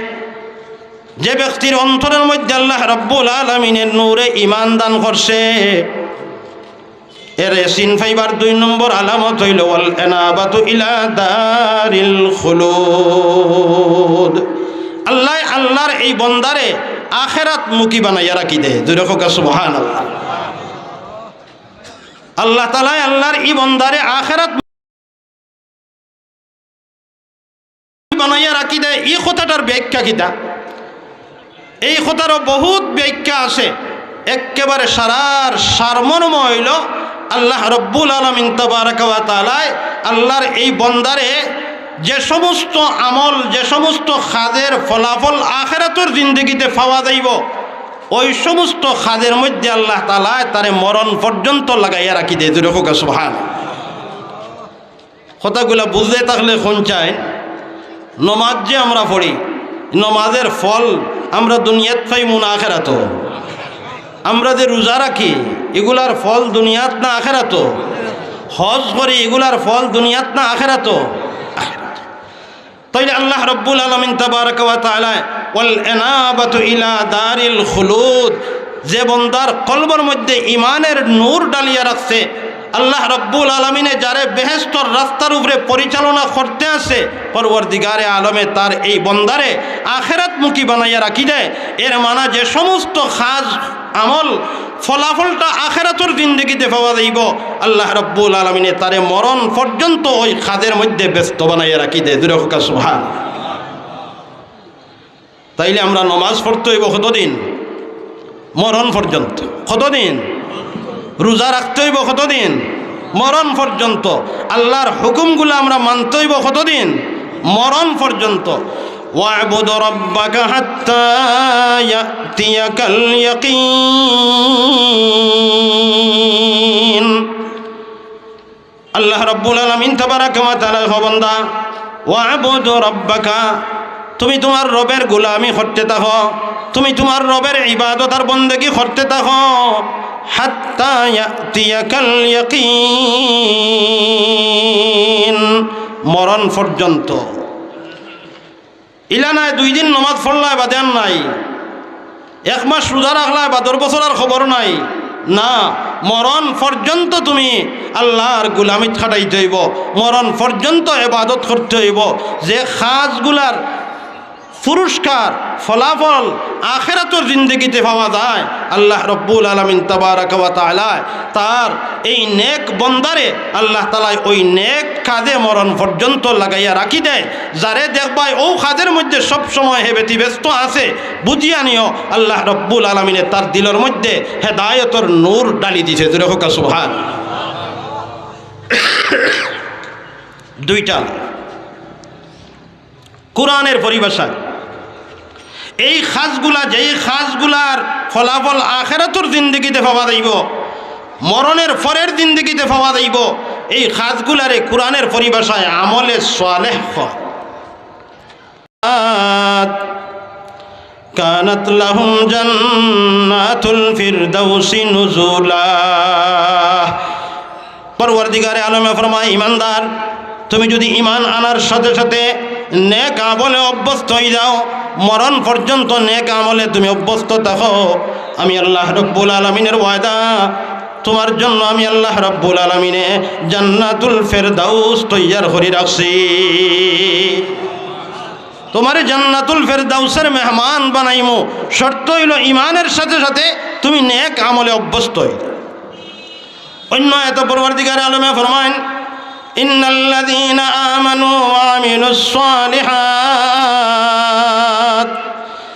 যে ব্যক্তির অন্তরর মধ্যে আল্লাহ রাব্বুল আলামিনে নূরে ইমান দান করছে, এরে চিন পাইবার দুই নম্বর আলামত অইলো, ওয়াল আনাবাতু ইলা দারিল খুলুদ। আল্লাহ, আল্লাহর এই বন্দারে আখেরাতমুখী বানাইয়া রাখি দেয়। জোরে কউক্কা সুবহানাল্লাহ। আল্লাহ তাআলায় আল্লাহর ই বন্দারে আখেরাত বানাইয়া রাখি দেয়, ই কথাটার ব্যাখ্যা কিতা? এই কথারও বহুত ব্যাখ্যা আছে। একেবারে সারার সারমর্ম অইলো, আল্লাহ রাব্বুল আলামিন তাবারাকা ওয়া তাআলায় আল্লাহর এই বন্দারে যে সমস্ত আমল, যে সমস্ত কাজের ফলাফল আখেরাতর জিন্দেগিতে পাওয়া যাইবো, ওই সমস্ত কাজের মধ্যে আল্লাহ তাআলায় তারে মরণ পর্যন্ত লাগাইয়া রাখি দেয়। জোরে কউক্কা সুবহান। কথাগুলা বুঝতে থাকলে কোন চায়, নমাজ যে আমরা পড়ি, নমাজের ফল আমরা দুনিয়াত পাইমু না আখেরাতো? আমরা যে রোজা রাখি, ইগুলার ফল দুনিয়াত না আখেরাতো? হজ করি, ইগুলার ফল দুনিয়াত না আখেরাতো? আখেরাতো। তাইলে আল্লাহ রাব্বুল আলামিন তাবারাকা ওয়া তাআলা, "ওয়াল আনাবাতু ইলা দারিল খুলুদ", যে বন্দার কলবর মধ্যে ইমানের নূর ডালিয়া রাখছে, আল্লাহ রাব্বুল আলামিনে যারে বেহেশতর রাস্তার উপরে পরিচালনা করতে আছে, পরওয়ারদিগারে আলমে তার এই বন্দারে আখেরাতমুখী বানাইয়া রাখি দেয়। এর মানা যে সমস্ত কাজ, আমল, ফলাফলটা আখেরাতর জিন্দেগিতে পাওয়া যাইবো, আল্লাহ রাব্বুল আলামিনে তারে মরণ পর্যন্ত ওই কাজের মধ্যে ব্যস্ত বানাইয়া রাখি দেয়। জোরে কউক্কা সুবহান। তাইলে আমরা নমাজ পড়তে অইবো কতদিন? মরণ পর্যন্ত। কতদিন? রোজা রাখতে অইবো কতদিন? মরণ পর্যন্ত। আল্লাহর হুকুমগুলা আমরা মানতে অইবো কতদিন? মরণ পর্যন্ত। "ওয়া'বুদ রাব্বাকা হাত্তা ইয়াতিয়াকাল ইয়াকিন।" আল্লাহ রাব্বুল আলামিন তাবারাকা ওয়া তাআলা কয়, "বান্দা, ওয়া'বুদ রাব্বাকা, তুমি তুমার রবের গোলামি করতে থাকো, তুমি তুমার রবের ইবাদত আর বন্দেগী করতে থাকো, হাত্তা ইয়াতিয়াকাল ইয়াকিন, মরণ পর্যন্ত।" ইলা নায়, দুই দিন নমাজ পড়লায় বাদে আর নাই, এক মাস রোজা রাখলায় বাদর বছর আর খবর নাই। না, মরণ পর্যন্ত তুমি আল্লাহর গুলামিত খাটাইতে অইবো, মরণ পর্যন্ত ইবাদত করতে অইবো। যে কাজগুলার পুরস্কার, ফলাফল আখেরাতর জিন্দেগিতে পাওয়া যায়, আল্লাহ রব্বুল আলামিন তাবারাকা ওয়া তাআলায় তার এই নেক বন্দারে আল্লাহ তাআলায় ওই নেক কাজে মরণ পর্যন্ত লাগাইয়া রাখি দেয়। যারে দেখবায় অউ কাজের মধ্যে সব সময় হে ব্যতিব্যস্ত আছে, বুঝিয়া নিও আল্লাহ রব্বুল আলামিনে তার দিলর মধ্যে হেদায়েতর নূর ডালি দিছে। জোরে কউক্কা সুবহান। দুইটা কোরআনের পরিভাষায় এই কাজগুলা, যেই কাজগুলার ফলাফল আখেরাতর জিন্দেগিতে পাওয়া যাইবো, মরণের পরের জিন্দেগিতে পাওয়া যাইবো, এই কাজগুলারে কোরআনের পরিভাষায় আমলে সালেহ কয়। কানাত লাহুম জান্নাতুল ফিরদাউসি নুজুলা। পরওয়ারদিগারে আলমে ফরমায়, ইমানদার, তুমি যদি ইমান আনার সাথে সাথে নেক আমলে অভ্যস্ত অই যাও, মরণ পর্যন্ত নেক আমলে তুমি অভ্যস্ত থাকো, আমি আল্লাহ রব্বুল আলামিনের ওয়াদা, তোমার জন্য আমি আল্লাহ রব্বুল আলামিনে জান্নাতুল ফেরদাউস তৈয়ার করি রাখছি। তোমারে জান্নাতুল ফেরদাউসের মেহমান বানাইমু। শর্ত অইলো ইমানের সাথে সাথে তুমি নেক আমলে অভ্যস্ত অই। অন্য আয়াতে পরওয়ারদিগারে আলমে ফরমাইন, ইন্নাল্লাযীনা আমানু ওয়া আমিলুস সালিহাত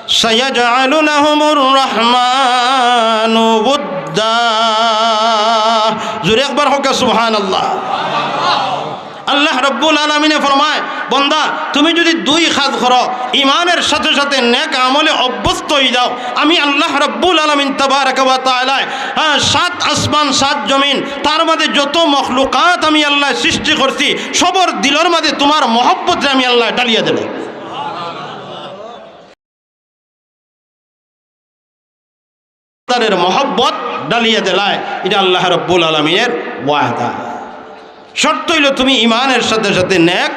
সায়াজআলু লাহুমুর রাহমানু উদ্দা। জোরে একবার কউক্কা সুবহানাল্লাহ। আল্লাহ রব্বুল আলামিনে ফরমায়, বন্দা, তুমি যদি দুই কাজ করো, ইমানের সাথে সাথে নেক আমলে অভ্যস্ত অই যাও, আমি আল্লাহ রব্বুল আলামিন তাবারাকা ওয়া তাআলায়, হ্যাঁ, সাত আসমান, সাত জমিন, তার মাঝে যত মখলুকাত আমি আল্লাহ সৃষ্টি করছি, সবর দিলর মাঝে তোমার মহব্বতরে আমি আল্লাহ ডালিয়া দিলাই। তাদের মহব্বত ডালিয়া দিলায়, এটা আল্লাহ রব্বুল আলামিনের ওয়াদা। শর্ত অইলো তুমি ইমানের সাথে সাথে নেক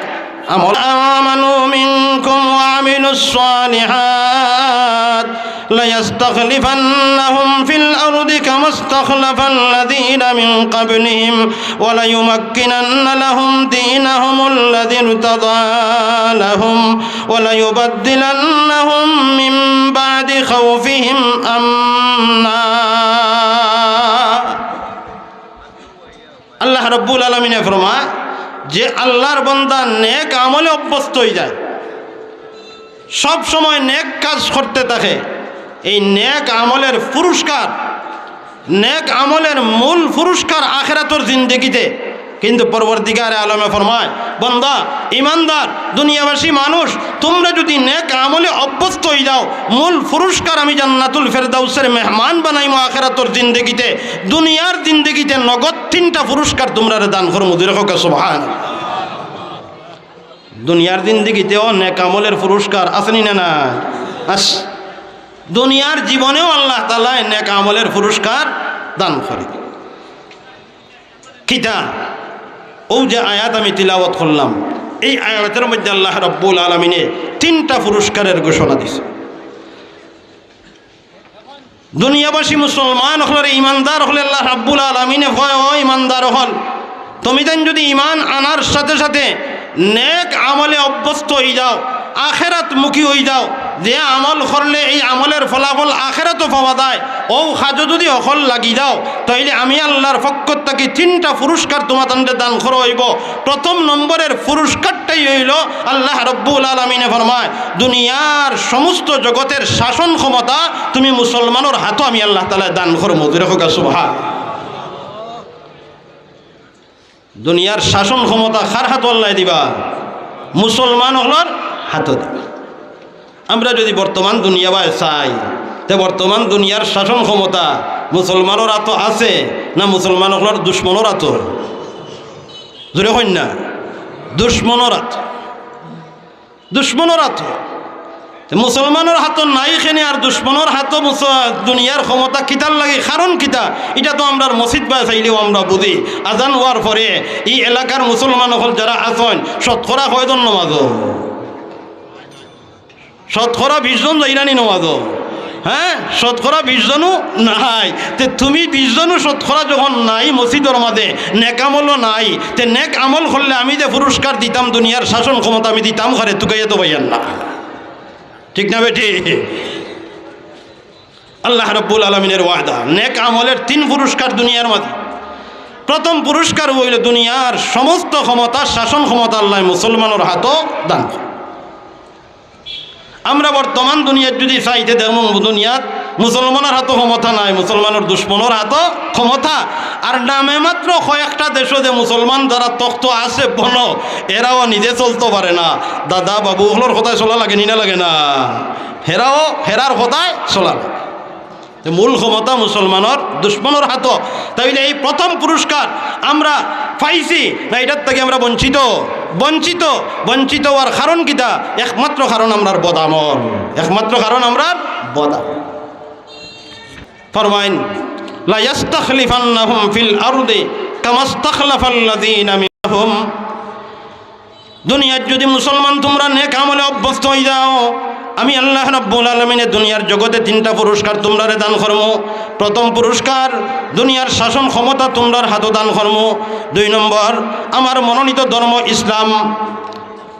আমল। আমানু মিনকুম ওয়া আমিলুস সালিহাত লায়াস্তাখলিফান্নাহুম ফিল আরদি কামাস্তাখলাফাল্লাযীনা মিন ক্বাবলিহিম ওয়া লায়ুমাক্কিনান্না লাহুম দীনাহুমুল্লাযী ইরতাদা লাহুম ওয়া লায়ুবাদ্দিলান্নাহুম মিন বাদি খাউফিহিম আমনা। আল্লাহ রব্বুল আলামিনে ফরমায় যে আল্লাহর বান্দা নেক আমলে অভ্যস্ত অই যায়, সব সময় নেক কাজ করতে থাকে, এই নেক আমলের পুরস্কার, নেক আমলের মূল পুরস্কার আখেরাতর জিন্দেগিতে। কিন্তু পরওয়ারদিগারে আলমে ফরমায়, বন্দা, ইমানদার, দুনিয়াবাসী মানুষ, তোমরা যদি নেক আমলে অভ্যস্ত অই যাও, মূল পুরস্কার আমি জান্নাতুল ফেরদাউসের মেহমান বানাইমু আখেরাতর জিন্দেগিতে। দুনিয়ার জিন্দেগিতে নগদ তিনটা পুরস্কার তোমরারে দান করমু। জোরে কউক্কা সুবহান। দুনিয়ার জিন্দেগিতেও নেক আমলের পুরস্কার আছে নি না? না আস, দুনিয়ার জীবনেও আল্লাহ তাআলায় নেক আমলের পুরস্কার দান করে। কিতা? অউ যে আয়াত আমি তিলাওয়াত করলাম, এই আয়াতের মধ্যে আল্লাহ রব্বুল আলামিনে তিনটা পুরস্কারের ঘোষণা দিছে। দুনিয়াবাসী মুসলমান অকলরে, ইমানদার অকলরে আল্লাহ রাব্বুল আলামিনে কয়, "ও ইমানদার অকল, তুমি তাইন যদি ইমান আনার সাথে সাথে নেক আমলে অভ্যস্ত অই যাও, আখেরাতমুখী অই যাও, যে আমল করলে এই আমলের ফলাফল আখেরাতো পাওয়া যায়, অউ কাজো যদি অকল লাগি যাও, তাইলে আমি আল্লাহর পক্ষ থাকি তিনটা পুরস্কার তুমাতানরে দান করা অইবো।" প্রথম নম্বরের পুরস্কারটাই অইলো, আল্লাহ রাব্বুল আলামিনে ফরমায়, দুনিয়ার সমস্ত জগতের শাসন ক্ষমতা তুমি মুসলমানর হাতো আমি আল্লাহ তাআলায় দান করমু। জোরে কউক্কা সুবহান। দুনিয়ার শাসন ক্ষমতা কার হাতো আল্লায় দিবা? মুসলমান অকলর হাতো দিবা। আমরা যদি বর্তমান দুনিয়াবায় চাই, তে বর্তমান দুনিয়ার শাসন ক্ষমতা মুসলমানর হাতো আছে না মুসলমান অকলর দুশমনর হাতো? জোরে কইন না, দুশমনর হাতো। দুশমনর হাতো। তে মুসলমানর হাতো নাই কেনে আর দুশমনর হাতো মুস-, দুনিয়ার ক্ষমতা কিতার লাগি? কারণ কিতা? ইটা তো আমরার মসজিদবায় চাইলেও আমরা বুঝি। আজান অওয়ার পরে ই এলাকার মুসলমান অকল যারা আছইন, শতকরা কয়জন নমাজো? শতকরা বিশ জন যাইরা নি নমাজো? হ্যাঁ, শতকরা বিশ জনও নাই। তে তুমি বিশ জনও শতকরা যখন নাই মসজিদর মাঝে, নেক আমলও নাই, তে নেক আমল করলে আমি যে পুরস্কার দিতাম, দুনিয়ার শাসন ক্ষমতা আমি দিতাম কারে? তুকাইয়া তো ভাইয়ার না, ঠিক না বেটি? আল্লাহ রাব্বুল আলামিনের ওয়াদা, নেক আমলের তিন পুরস্কার দুনিয়ার মাঝে। প্রথম পুরস্কার অইল দুনিয়ার সমস্ত ক্ষমতা, শাসন ক্ষমতা আল্লাহ মুসলমানর হাতো দান করে। আমরা বর্তমান দুনিয়াত যদি চাইতে দেখমু, দুনিয়াত মুসলমানর হাতো ক্ষমতা নাই, মুসলমানর দুশমনর হাতো ক্ষমতা। আর নামে মাত্র কয়েকটা দেশো যে মুসলমান যারা তখত আছে বনো, এরাও নিজে চলতো পারে না। দাদা বাবু অকলর কথায় চলা লাগে নি না লাগে না? হেরাও হেরার কথায় চলা লাগে। তে মূল ক্ষমতা মুসলমানর দুশমনর হাতো। তাইলে এই প্রথম পুরস্কার আমরা পাইছি না, এটার থেকে আমরা বঞ্চিত, বঞ্চিত, বঞ্চিত হওয়ার কারণ কিতা? একমাত্র কারণ আমরার বদামল, একমাত্র কারণ আমরার বদামল। ফরমাইন, "লা ইয়াস্তাখলিফান্নাহুম ফিল আরদি কামা ইস্তাখলাফাল্লাযীনা মিনাহুম।" দুনিয়াত যদি মুসলমান তুমরা নেক আমলে অভ্যস্ত অই যাও, আমি আল্লাহ রাব্বুল আলামিনে দুনিয়ার জগতে তিনটা পুরস্কার তুমরারে দান করমু। প্রথম পুরস্কার, দুনিয়ার শাসন ক্ষমতা তুমরার হাতো দান করমু। দুই নম্বর, আমার মনোনীত ধর্ম ইসলাম।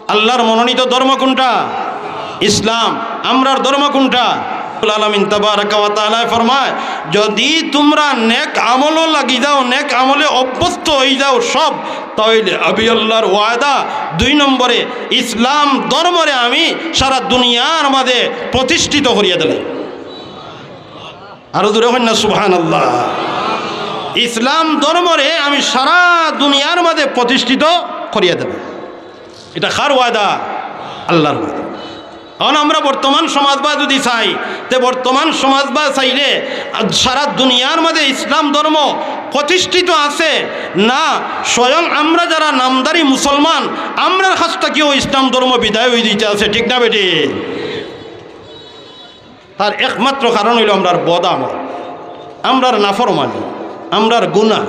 আল্লাহর মনোনীত ধর্ম কোনটা? ইসলাম। আমরার ধর্ম কোনটা? আল্লাহ আলামিন তাবারাকা ওয়া তাআলা ফরমায়, যদি তুমরা নেক আমলো লাগি যাও, নেক আমলে অভ্যস্ত অই যাও সব, তাইলে আমি আল্লাহর ওয়াদা, দুই নম্বরে ইসলাম ধর্মরে আমি সারা দুনিয়ার মাঝে প্রতিষ্ঠিত করিয়া দিলাই। আরো জোরে কইন না সুবহানাল্লাহ। ইসলাম ধর্মরে আমি সারা দুনিয়ার মাঝে প্রতিষ্ঠিত করিয়া দিলাই। এটা কার ওয়াদা? আল্লাহর ওয়াদা। এখন আমরা বর্তমান সমাজ বা যদি চাই, তে বর্তমান সমাজ বা চাইলে সারা দুনিয়ার মাঝে ইসলাম ধর্ম প্রতিষ্ঠিত আছে না, স্বয়ং আমরা যারা নামধারী মুসলমান, আমরার কাছ থাকিও ইসলাম ধর্ম বিদায় অই যাইতে আছে, ঠিক না বেটি? তার একমাত্র কারণ অইল আমরার বদ আমল, আমরার নাফরমানি, আমরার গুনাহ,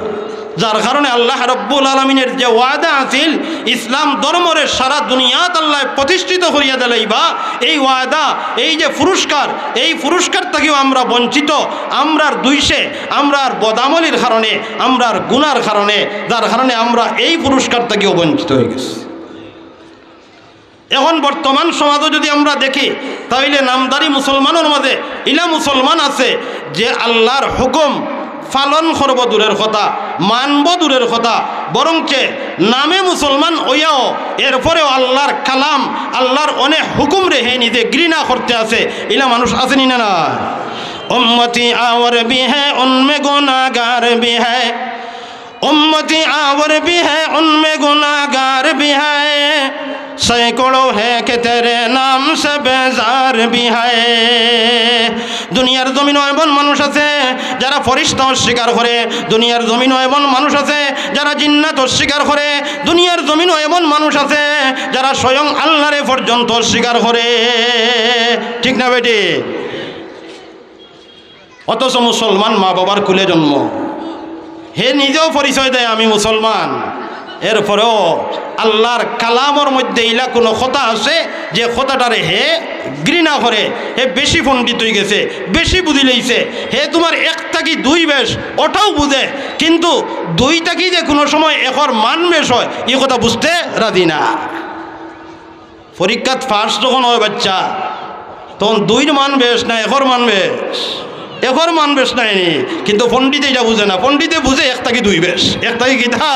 যার কারণে আল্লাহ রাব্বুল আলামিনের যে ওয়াদা আছিল ইসলাম ধর্মরে সারা দুনিয়াত আল্লাহ প্রতিষ্ঠিত করিয়া দিলাইবা, এই ওয়াদা, এই যে পুরস্কার, এই পুরস্কার থাকিও আমরা বঞ্চিত। আমরার দুইষে, আমরার বদামলির কারণে, আমরার গুনার কারণে, যার কারণে আমরা এই পুরস্কার থাকিও বঞ্চিত অই গেছি। এখন বর্তমান সমাজও যদি আমরা দেখি, তাইলে নামধারী মুসলমানর মাঝে ইলা মুসলমান আছে যে আল্লাহর হুকুম পালন করব দূরের কথা, মানব দূরের কথা, বরঞ্চে নামে মুসলমান অইয়াও এরপরেও আল্লাহর কালাম, আল্লাহর অনেক হুকুমরে হে নিজে ঘৃণা করতে আছে, ইলা মানুষ আছে নি না? না, উম্মতি আওয়ার ভি হ্যায়, উনমে গুনাহগার ভি হ্যায়। امتی آور بھی ہے، ان میں گناہگار بھی ہے، سینکڑوں ہے کہ تیرے نام سے بیزار بھی ہے۔ দুনিয়ার জমিনও এমন মানুষ আছে যারা ফেরেশতা অস্বীকার করে, দুনিয়ার জমিনও এমন মানুষ আছে যারা জিন্নাত অস্বীকার করে, দুনিয়ার জমিনও এমন মানুষ আছে যারা স্বয়ং আল্লাহরে পর্যন্ত অস্বীকার করে, ঠিক না বেটি? অথচ মুসলমান মা বাবার কুলে জন্ম, হে নিজেও পরিচয় দেয় আমি মুসলমান, এরপরেও আল্লাহর কালামর মধ্যে ইলা কোনো কথা আছে যে কথাটারে হে ঘৃণা করে, হে বেশি পণ্ডিত অই গেছে, বেশি বুঝি লইছে, হে তুমার এক থাকি দুই বেশ, ওটাও বুঝে, কিন্তু দুই থাকি যে কোনো সময় একর মান বেশ হয়, ই কথা বুঝতে রাজি না। পরীক্ষাত ফার্স্ট যখন অয় বাচ্চা, তখন দুইর মান বেশ না একর মান বেশ? একর মান বেশ নায় নি? কিন্তু পণ্ডিতে ইটা বুঝে না। পণ্ডিতে বুঝে এক থাকি দুই বেশ, এক থাকি কিতা?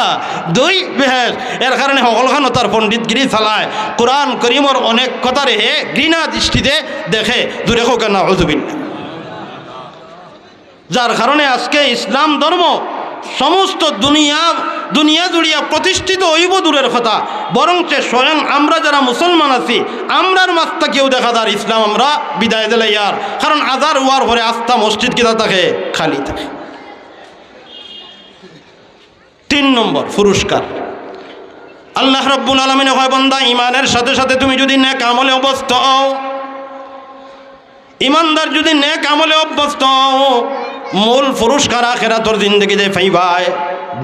দুই বেশ। এর কারণে হকলখানো তার পণ্ডিতগিরি চালায়। কোরআন করিমর অনেক কথারে হে ঘৃণা দৃষ্টিতে দেখে। জোরে কউক্কা নাউজুবিল্লাহ। যার কারণে আজকে ইসলাম ধর্ম সমস্ত দুনিয়া, দুনিয়া জুড়িয়া প্রতিষ্ঠিত অইবো দূরের কথা, বরঞ্চ স্বয়ং আমরা যারা মুসলমান আছি, আমরার মাজ থাকিও দেখা যার ইসলাম আমরা বিদায় দিলাইয়ার। কারণ আজার অওয়ার পরে আস্তা মসজিদ কিতা থাকে? খালি থাকে। তিন নম্বর পুরস্কার, আল্লাহ রাব্বুল আলামিনে কয়, বান্দা, ইমানের সাথে সাথে তুমি যদি নেক আমলে অভ্যস্ত অও, ইমানদার যদি নেক আমলে অভ্যস্ত অও, মূল পুরস্কার আখেরাতর জিন্দেগিতে পাইবায়।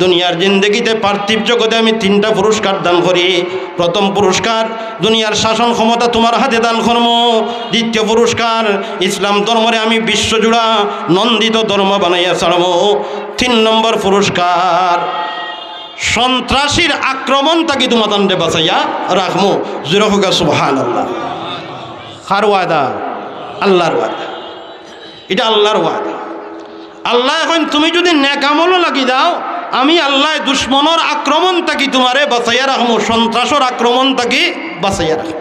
দুনিয়ার জিন্দেগিতে, পার্থিব জগতে আমি তিনটা পুরস্কার দান করি। প্রথম পুরস্কার, দুনিয়ার শাসন ক্ষমতা তুমার হাতে দান করমু। দ্বিতীয় পুরস্কার, ইসলাম ধর্মরে আমি বিশ্বজুড়া নন্দিত ধর্ম বানাইয়া ছাড়মু। তিন নম্বর পুরস্কার, সন্ত্রাসীর আক্রমণ থাকি তুমাতানরে বাঁচাইয়া রাখমু। জোরে কউক্কা সুবহানাল্লাহ। কার ওয়াদা? আল্লার ওয়াদা। ইটা আল্লার ওয়াদা। আল্লায় কইন, তুমি যুদি নেক আমলো লাগি যাও, আমি আল্লায় দুশমনর আক্রমণ থাকি তুমারে বাঁচাইয়া রাখমু, সন্ত্রাসর আক্রমণ থাকি বাঁচাইয়া রাখমু।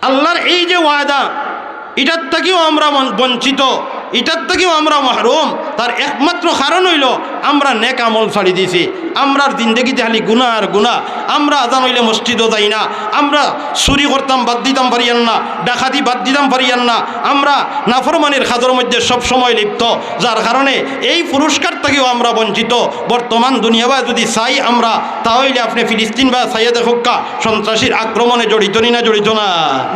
আল্লার এই যে ওয়াদা, ইটার থাকিও আমরা বঞ্চিত, ইটার থাকিও আমরা মাহরুম। তার একমাত্র কারণ অইলো আমরা নেক আমল ছাড়ি দিছি। আমরার জিন্দেগিতে খালি গুনা আর গুনা। আমরা আজান অইলে মসজিদো যাই না, আমরা চুরি করতাম বাদ দিতাম পারিয়ার না, ডাকাতি বাদ দিতাম পারিয়ার না, আমরা নাফরমানির কাজর মধ্যে সব সময় লিপ্ত, যার কারণে এই পুরস্কার থাকিও আমরা বঞ্চিত। বর্তমান দুনিয়াবায় যুদি চাই আমরা, তা অইলে আপনে ফিলিস্তিনবায় চাইয়া দেখউক্কা, সন্ত্রাসীর আক্রমণে জড়িত নি না জড়িত না?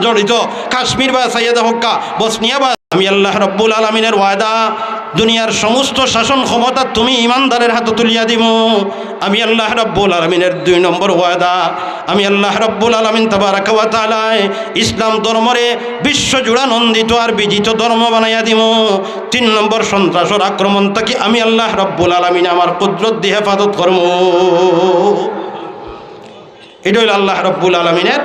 জড়িত। কাশ্মীরবায় চাইয়া দেখউক্কা, বসনিয়াবা আমি আল্লাহ রব্বুল আলামিনের ওয়াদা, দুনিয়ার সমস্ত শাসন ক্ষমতা তুমি ইমানদারের হাতো তুলিয়া দিমু। আমি আল্লাহ রব্বুল আলামিনের দুই নম্বর ওয়াদা, আমি আল্লাহ রব্বুল আলামিন তাবারাকা ওয়া তাআলায় ইসলাম ধর্মরে বিশ্বজুড়া নন্দিত আর বিজিত ধর্ম বানাইয়া দিমু। তিন নম্বর, সন্ত্রাসর আক্রমণ থাকি আমি আল্লাহ রব্বুল আলামিন আমার কুদরত দি হেফাজত করমু। ইটা অইলো আল্লাহ রব্বুল আলামিনের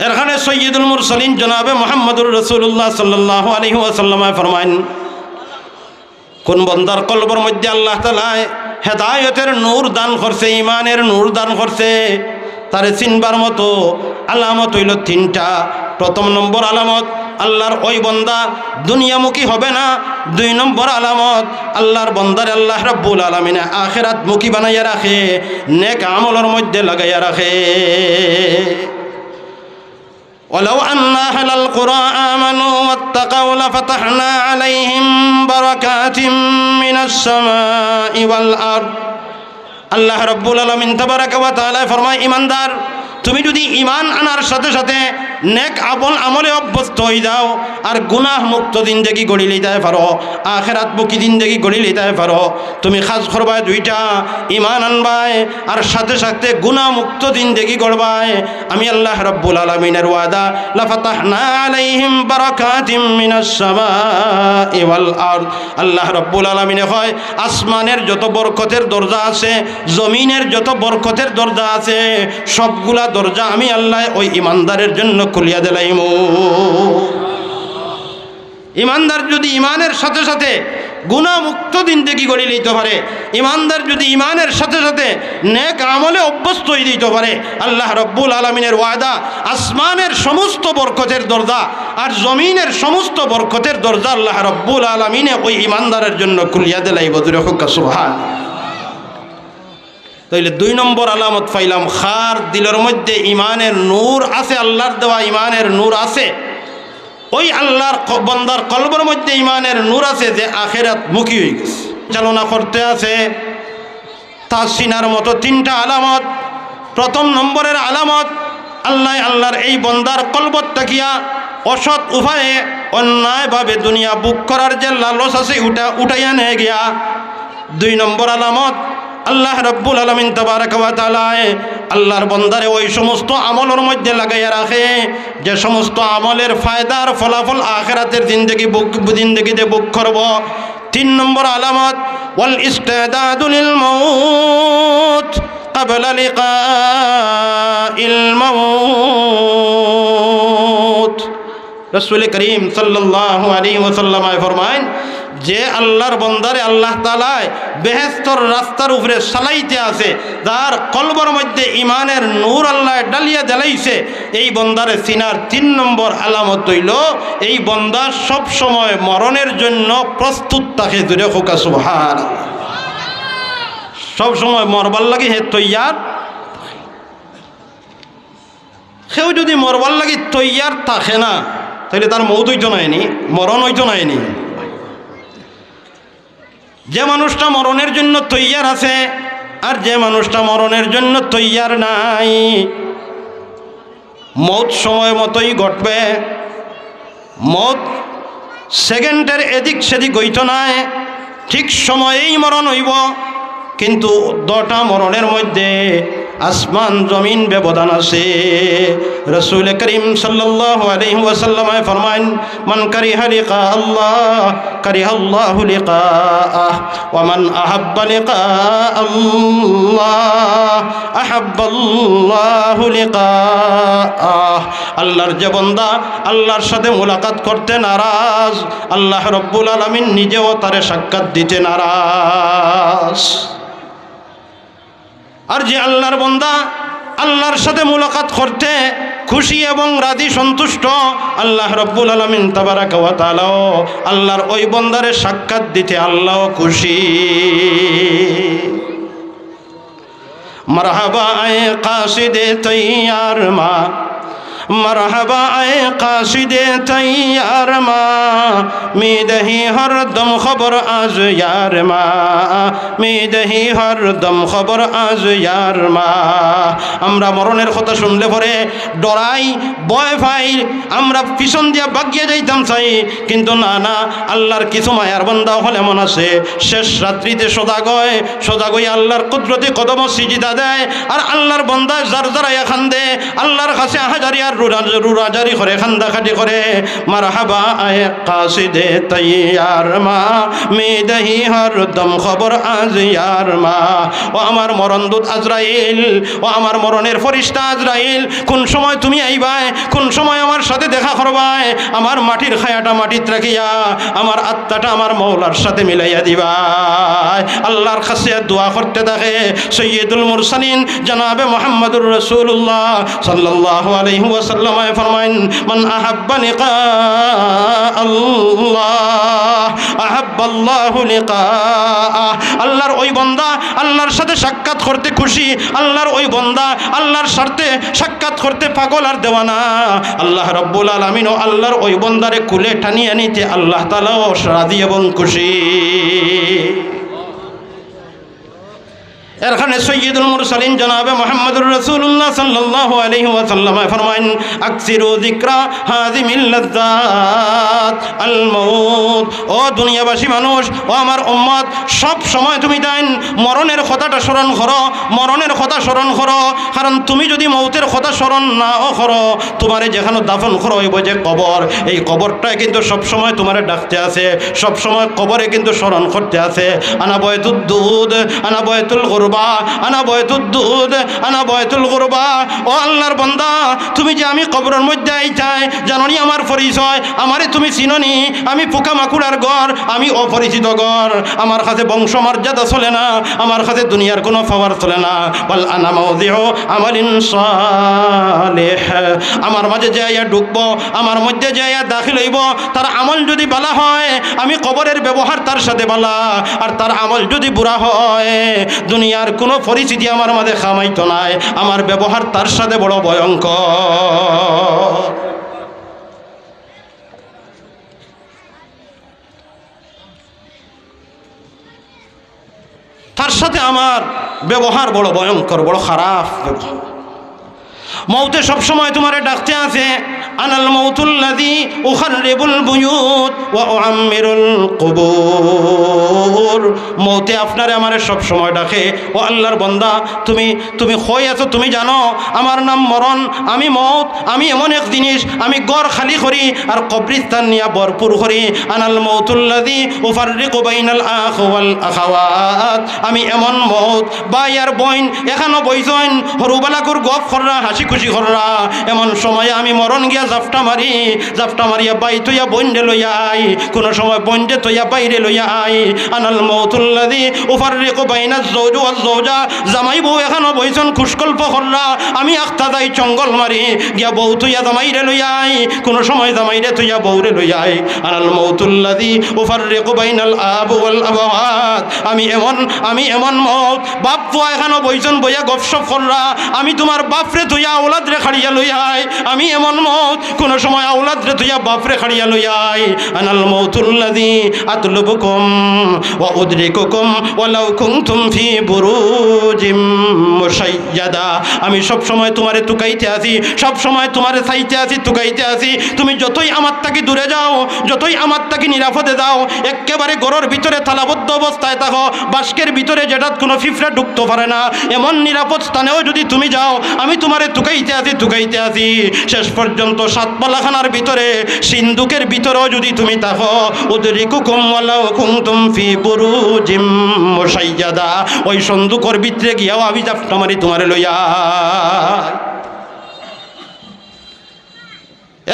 এরখানে সৈয়দুল মুরসালিন জনাবে মুহাম্মদুর রাসূলুল্লাহ সাল্লাল্লাহু আলাইহি ওয়াসাল্লামে ফরমাইন, কুন বন্দার কলবর মধ্যে আল্লাহ তাআলায় হেদায়তের নূর দান করছে, ইমানের নূর দান করছে, তারে চিনবার মতো আলামত অইলো তিনটা। প্রথম নম্বর আলামত, আল্লার ওই বন্দা দুনিয়ামুখী হবে না। দুই নম্বর আলামত, আল্লার বন্দারে আল্লাহ রাব্বুল আলামিনে আখেরাতমুখী বানাইয়া রাখে, নেক আমলর মধ্যে লাগাইয়া রাখে। ولو أن أهل القرى آمنوا واتقوا لفتحنا عليهم بركات من السماء والأرض। আল্লাহ রাব্বুল আলামিন তাবারাকা ওয়া তাআলায় ফরমায়, ইমানদার, তুমি যুদি ইমান আনার সাথে সাথে নেক আমল, আমলে অভ্যস্ত অই যাও, আর গুনাহ মুক্ত জিন্দেগি গড়ি লইতায় পারো, আখেরাতমুখী জিন্দেগি গড়ি লইতায় পারো, তুমি কাজ করবায় দুইটা, ইমান আনবায় আর সাথে সাথে গুনাহ মুক্ত জিন্দেগি গড়বায়। আমি আল্লাহ রাব্বুল আলামিনের ওয়াদা, লাফাতাহনা আলাইহিম বারাকাতিম মিনাস সামাই ওয়াল আরদ। আল্লাহ রাব্বুল আলামিনে কয়, আসমানের যত বরকতের দরজা আছে, জমিনের যত বরকতের দরজা আছে, সবগুলা দরজা আমি আল্লায় ওই ইমানদারের জন্য খুলিয়া দিলাইমু। ইমানদার যুদি ইমানের সাথে সাথে গুনাহমুক্ত জিন্দেগি গড়ি লইতো পারে, ইমানদার যুদি ইমানের সাথে সাথে নেক আমলে অভ্যস্ত অই যাইতো পারে, আল্লাহ রাব্বুল আলামিনের ওয়াদা, আসমানের সমস্ত বরকতের দরজা আর জমিনের সমস্ত বরকতের দরজা আল্লাহ রাব্বুল আলামিনে ওই ইমানদারের জন্য খুলিয়া দিলাইবো। জোরে কউক্কা সুবহান। তাইলে দুই নম্বর আলামত পাইলাম, কার দিলর মধ্যে ইমানের নূর আছে, আল্লার দেওয়া ইমানের নূর আছে, ওই আল্লার ক-, বন্দার কলবর মধ্যে ইমানের নূর আছে যে আখেরাতমুখী অই গেছে, চালনা করতে আছে। তার সিনার মতো তিনটা আলামত। প্রথম নম্বরের আলামত, আল্লায় আল্লার এই বন্দার কলবত থাকিয়া অসৎ উপায়ে অন্যায়ভাবে দুনিয়া ভোগ করার যে লালস আছে, উটা উঠাইয়া নেয় গিয়া। দুই নম্বর আলামত, আল্লাহ রাব্বুল আলামিন তাবারাকা ওয়া তাআলায় আল্লার বন্দারে ওই সমস্ত আমলর মধ্যে লাগাইয়া রাখে, যে সমস্ত আমলের ফায়দার ফলাফল আখেরাতের জিন্দেগি ভোগ, জিন্দেগিতে ভোগ করব। তিন নম্বর আলামত, ওয়াল ইস্তিদাদু লিল মাউত ক্বাবলা লিকাইল মাউত। রাসূলে করিম সাল্লাল্লাহু আলাইহি ওয়াসাল্লামে ফরমাইন, যে আল্লার বন্দারে আল্লাহ তাআলায় বেহেস্তর রাস্তার উপরে চালাইতে আছে, যার কলবর মধ্যে ইমানের নূর আল্লায় ডালিয়া দিলাইছে, এই বন্দারে চিনার তিন নম্বর আলামত অইলো, এই বন্দা সব সময় মরণের জন্য প্রস্তুত থাকে। জোরে কউক্কা সুবহানাল্লাহ। সব সময় মরবার লাগি হে তৈয়ার। কেউ যুদি মরবার লাগি তৈয়ার থাকে না, তাইলে তার মউত অইতো নায়নি, মরণ অইতো নায়নি। যে মানুষটা মরণের জন্য তৈয়ার আছে, আর যে মানুষটা মরণের জন্য তৈয়ার নাই, মউত সময় মতোই ঘটবে। মউত সেকেন্ডের এদিক সেদিক অইতো নায়। ঠিক সময়েই মরণ অইবো, কিন্তু দুটা মরণের মধ্যে আসমান জমিন ব্যবধান আছে। রাসূল করিম সাল্লাল্লাহু আলাইহি ওয়াসাল্লামে ফরমাইন, "মান কারিহা লিকা আল্লাহ, কারিহা আল্লাহু লিকাআহ, ওয়া মান আহাব্বা লিকা আল্লাহ, আহাব্বা আল্লাহু লিকাআহ।" আল্লাহর যে বন্দা আল্লাহর সাথে মুলাকাত করতে নারাজ, আল্লাহ রব্বুল আলামিন নিজেও তারে সাক্ষাৎ দিতে নারাজ। আর যে আল্লাহর বন্দা আল্লাহর সাথে মুলাকাত করতে খুশি এবং রাজি সন্তুষ্ট, আল্লাহ রব্বুল আলামিন তাবারাকা ওয়া তাআলাও আল্লাহর ওই বন্দারে সাক্ষাৎ দিতে আল্লাহও খুশি। মারহাবা আয়ে কাসিদে তৈয়ার মা, মারহাবা আয়ে কাসিদে তৈয়ার মা, মি দেহি হরদম খবর আজ ইয়ার মা, মি দেহি হরদম খবর আজ ইয়ার মা। আমরা মরণের কথা শুনলে পরে ডরাই, ভয় পাই, আমরা পিছন দিয়া বাগিয়া যাইতাম চাই, কিন্তু না, না, আল্লাহর কিছু মায়ার বান্দা অকল এমন আছে, শেষ রাত্রিতে সজাগ হয়, সজাগ হইয়া আল্লাহর কুদরতি কদমো সিজদা দেয়, আর আল্লাহর বান্দা জারজারাইয়া কান্দে, আল্লাহর কাছে আহাজারি আর রুরা-, রুরাজারি করে, কান্দাকাটি করে। মারহাবা আয়ে কাসিদে তৈয়ার মা, মি দেহি হরদম খবর আজ ইয়ার মা। ও আমার মরণদূত আজরাইল, ও আমার মরণের ফরিস্তা আজরাইল, কোন সময় তুমি আইবায়, কোন সময় আমার সাথে দেখা করবায়, আমার মাটির কায়াটা মাটিত রাখিয়া আমার আত্মাটা আমার মওলার সাথে মিলাইয়া দিবায়। আল্লাহর কাছে দোয়া করতে থাকে। সৈয়দুল মুরসালিন জনাবে মুহাম্মদুর রাসূলুল্লাহ সাল্লাল্লাহু আলাইহি ওয়াসাল্লাম ফরমাইন, "মান আহাব্বা লিকা আল্লাহ, আহাব্বাল্লাহু লিকাআহ।" আল্লাহর ওই বন্দা আল্লাহর সাথে সাক্ষাৎ করতে খুশি, আল্লাহর ওই বন্দা আল্লাহর সাথে সাক্ষাৎ করতে পাগল আর দেওয়ানা। আল্লাহ রব্বুল আলামিন ও আল্লাহর ওই বন্দারে কুলে টানিয়া নিতে আল্লাহ তাআলাও রাজি এবং খুশি। এর কারণে সৈয়দুল মুরসালিন জনাবে মুহাম্মদুর রাসূলুল্লাহ সাল্লাল্লাহু আলাইহি ওয়াসাল্লাম ফরমাইন, "আকসিরু যিকরা হাযিমিল লাযযাত আল মাউত।" ও দুনিয়াবাসী মানুষ, ও আমার উম্মত, সব সময় তুমি তাইন মরণের কথাটা স্মরণ করো, মরণের কথা স্মরণ করো। কারণ তুমি যদি মৌতের কথা স্মরণ নাও করো, তোমারে যেখানো দাফন করা হইব, যে কবর, এই কবরটায় কিন্তু সব সময় তোমারে ডাকতে আছে, সব সময় কবরে কিন্তু স্মরণ করতে আছে। আনা বয়তুদ্দুদ, আনা বয়তুল গুরবা, আনা বয়তুদ্দুদ, আনা বয়তুল গুরবা। ও আল্লাহর বান্দা, তুমি যে আমি কবরের মধ্যে আইতায়, জানো নি আমার পরিচয়? আমারে তুমি চিনো নি? আমি পোকামাকুড়ার ঘর, আমি অপরিচিত ঘর। আমার কাছে বংশ মর্যাদা চলে না, আমার কাছে দুনিয়ার কোনো পাওয়ার চলে না। বাল আনা মাওদিউ আমালিন সালিহ। আমার মাঝে যে আইয়া ঢুকবো, আমার মধ্যে যে আইয়া দাখিল হইব, তার আমল যদি বালা হয়, আমি কবরের ব্যবহার তার সাথে বালা, আর তার আমল যদি বুরা হয়, দুনিয়ার কোনো পরিস্থিতি আমার মাঝে কামাইতো নায়। আমার ব্যবহার তার সাথে বড় ভয়ঙ্কর। তার সাথে আমার ব্যবহার বড় ভয়ঙ্কর, বড় খারাপ ব্যবহার। মৌতে সবসময় তোমারে ডাকতে আছে, "আনাল মাউতুল্লাযী উখাররিবুল বুয়ুত ওয়া উআম্মিরুল কুবুর।" মৌতে আপনারে আমারে সবসময় ডাকে, "ও আল্লাহর বান্দা, তুমি, তুমি কই আছো তুমি জানো? আমার নাম মরণ, আমি মৌত।" আমি এমন এক জিনিস, আমি ঘর খালি করি আর কবরিস্তান নিয়া ভরপুর করি। আনাল মাউতুল্লাযী উফাররিকু বাইনাল আখ ওয়াল আখাওয়াত। আমি এমন মৌত, ভাই আর বইন এখানো বইছইন, হরুবালাকুর গপ কররা, হাসি খুশি কররা। এমন সময় আমি মরণ গিয়া জাপটা মারি, জাপটা মারিয়া ভাই থইয়া বইনরে লইয়া আই, কোনো সময় বইনরে থইয়া ভাইরে লইয়া আই। আনাল মাউতুল্লাযী উফাররিকু বাইনাজ যাওজি ওয়াজ যাওজা। জামাই বউ এখানো বইছইন, খুশগল্প কররা, আমি আখতা যাই চঙ্গল মারি, গিয়া বউ থইয়া জামাইরে লইয়া আই, কোনো সময় জামাইরে থইয়া বউরে লইয়া আই। আনাল মাউতুল্লাযী উফাররিকু বাইনাল আব ওয়াল আবাওয়াত। আমি এমন, আমি এমন মৌত, বাপ পুয়া এখানো বইছইন, বইয়া গপশপ কররা, আমি তোমার বাপরে থইয়া আওলাদরে খাড়িয়া লইয়া আই। আমি এমন মৌত, কোনো সময় আওলাদরে থইয়া বাপরে খাড়িয়া লইয়া আয়, আনাল মাউতুল্লাযী আতলুবুকুম ওয়া উদরিকুকুম ওয়ালাউ কুনতুম ফি বুরুজিম মুশাইয়াদা। আমি সব সময় তুমারে তুকাইতে আছি, সব সময় তুমারে চাইতে আছি, তুকাইতে আছি। তুমি যতই আমার থাকি দূরে যাও, যতই আমার থাকি নিরাপদে যাও, একেবারে ঘরর ভিতরে তালাবদ্ধ অবস্থায় থাকো, বাস্কের ভিতরে যেটাত কুনু পিঁপড়া ঢুকতো পারে না, এমন নিরাপদ স্থানেও যুদি তুমি যাও, আমি তুমারে তুকাইতে আছি, তুকাইতে আছি। শেষ পর্যন্ত সাত পালাখানার ভিতরে, সিন্দুকের ভিতরেও যুদি তুমি থাকো, উদরিকুকুম ওয়ালাউ কুনতুম ফি বুরুজিম মুশাইয়াদা, ওই সন্দুকর ভিতরে গিয়াও আমি জাপটা মারি তুমারে লইয়া।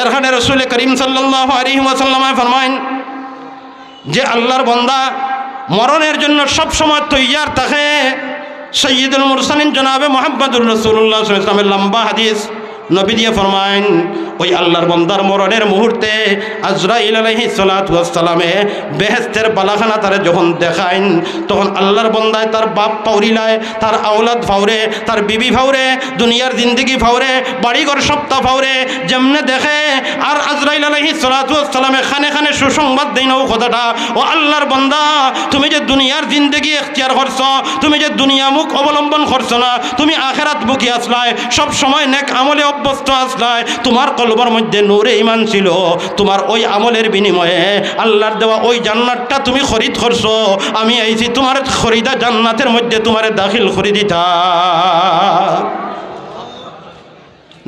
এর কারণে রসুল করিম সাল্লাল্লাহু আলাইহি ওয়াসাল্লামে ফরমাইন যে আল্লাহর বান্দা মরণের জন্য সব সময় তৈয়ার থাকে। সাইয়্যিদুল মুরসালিন জনাবে মুহাম্মদুর রাসূলুল্লাহ সাল্লাল্লাহু আলাইহি ওয়াসাল্লামের লম্বা হাদিস, নবী দিয়ে ফরমাইন, ওই আল্লাহর বান্দার মরণের মুহূর্তে আজরাইল আলাইহিস সালাতু ওয়াস সালামে বেহেশতের বালাখানা তারে যখন দেখাইন, তখন আল্লাহর বান্দায় তার বাপ পাউরিলায়, তার আওলাদ ফাউরে, তার বিবি ফাউরে, দুনিয়ার জিন্দেগি ফাউরে, বাড়িঘর সবটা ফাউরে, যেমনে দেখে। আর আজরাইল আলাইহিস সালাতু ওয়াস সালামে কানে কানে সুসংবাদ দেইন অউ কথাটা, ও আল্লাহর বান্দা, তুমি যে দুনিয়ার জিন্দেগি এখতিয়ার করছো, তুমি যে দুনিয়ামুখ অবলম্বন করছো না, তুমি আখেরাতমুখী আছলায়, সব সময় নেক আমলে অভ্যস্ত আছলায়, তুমার কলবর মধ্যে নূরে ঈমান ছিল, তুমার ওই আমলের বিনিময়ে আল্লাহর দেওয়া ওই জান্নাতটা তুমি খরিদ করছো, আমি আইছি তুমার খরিদা জান্নাতের মধ্যে তুমারে দাখিল করি দিতা।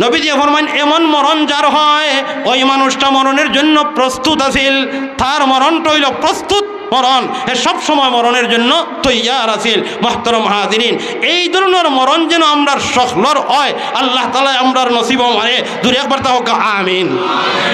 নবীজি ফরমাইন, এমন মরণ যার হয়, ওই মানুষটা মরণের জন্য প্রস্তুত আছিল, তার মরণটা অইলো প্রস্তুত মরণ, হে সব সময় মরণের জন্য তৈয়ার আছিল। মুহতারাম হাজিরিন, এই ধরনের মরণ যেন আমরার সকলর হয়, আল্লাহ তাআলা আমরার নসিব আমারে। জুরে একবার তা হোক, আমিন।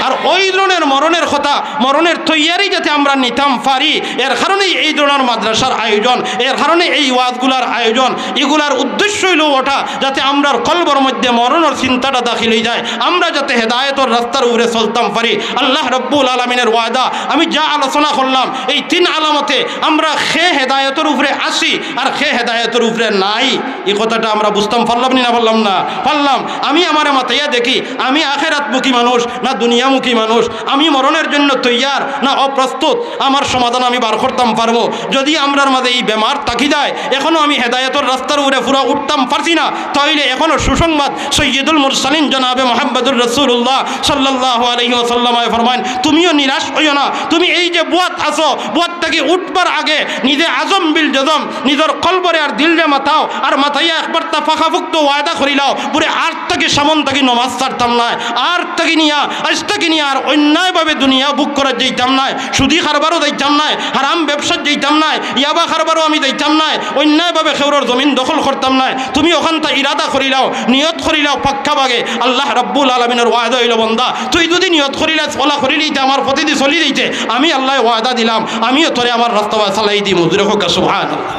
আর ওই ধরনের মরণের কথা, মরণের তৈয়ারি যাতে আমরা নিতাম পারি, এর কারণেই এই ধরনের মাদ্রাসার আয়োজন, এর কারণে এই ওয়াজগুলার আয়োজন। এগুলার উদ্দেশ্য অইলো ওটা, যাতে আমরার কলবর মধ্যে মরণর চিন্তাটা দাখিল অই যায়, আমরা যাতে হেদায়েতর রাস্তার উপরে চলতাম পারি। আল্লাহ রব্বুল আলামিনের ওয়াদা, আমি যা আলোচনা করলাম, এই তিন আলামতে আমরা কে হেদায়েতর উপরে আছি আর কে হেদায়েতর উপরে নাই, এই কথাটা আমরা বুঝতাম পারলাম নি না পারলাম না? পারলাম। আমি আমারে মাতাইয়া দেখি, আমি আখেরাতমুখী মানুষ না দুনিয়ামুখী মানুষ? আমি মরণের জন্য তৈয়ার না অপ্রস্তুত? আমার সমাধান আমি বার করতাম পারমু। যদি আমরার মাঝে এই বেমার থাকি যায়, এখনো আমি হেদায়েতর রাস্তার উপরে পুরা উঠতাম পারছি না, তাইলে এখনো সুসংবাদ সৈয়দুল মুরসালিন জনাবে মুহাম্মদুর রাসূলুল্লাহ সাল্লাল্লাহু আলাইহি ওয়াসাল্লামে ফরমাইন, তুমিও নিরাশ অইও না, তুমি এই যে বুয়াত আছো, বুয়াত থাকি উঠবার আগে নিজে আজম বিল জজম নিজর কলবরে আর দিলরে মাতাও, আর মাতাইয়া একবার তা পাকাপোক্ত ওয়াদা করিলাও, বুলে আর থাকি সামন থাকি নমাজ ছাড়তাম নায়, আর থাকি নিয়া, আইজ থাকি নিয়া আর অন্যায়ভাবে দুনিয়া ভোগ করাত যাইতাম নায়, সুদি কারবারও যাইতাম নায়, হারাম ব্যবসাত যাইতাম নায়, ইয়াবা কারবারও আমি যাইতাম নায়, অন্যায়ভাবে কেউরর জমিন দখল করতাম নায়। তুমি অখানতা ইরাদা করিলাও, নিয়ত করিলাও পাক্কা বাগে। আল্লাহ রাব্বুল আলামিনর ওয়াদা অইলো, বন্দা, তুই যুদি নিয়ত করিলাস, অলা করিলিতে আমার পথেদি চলি দিতে, আমি আল্লায় ওয়াদা দিলাম, আমিও তোরে আমার রাস্তা চালাই দিমু। জুরে কউক্কা সুবহানাল্লাহ।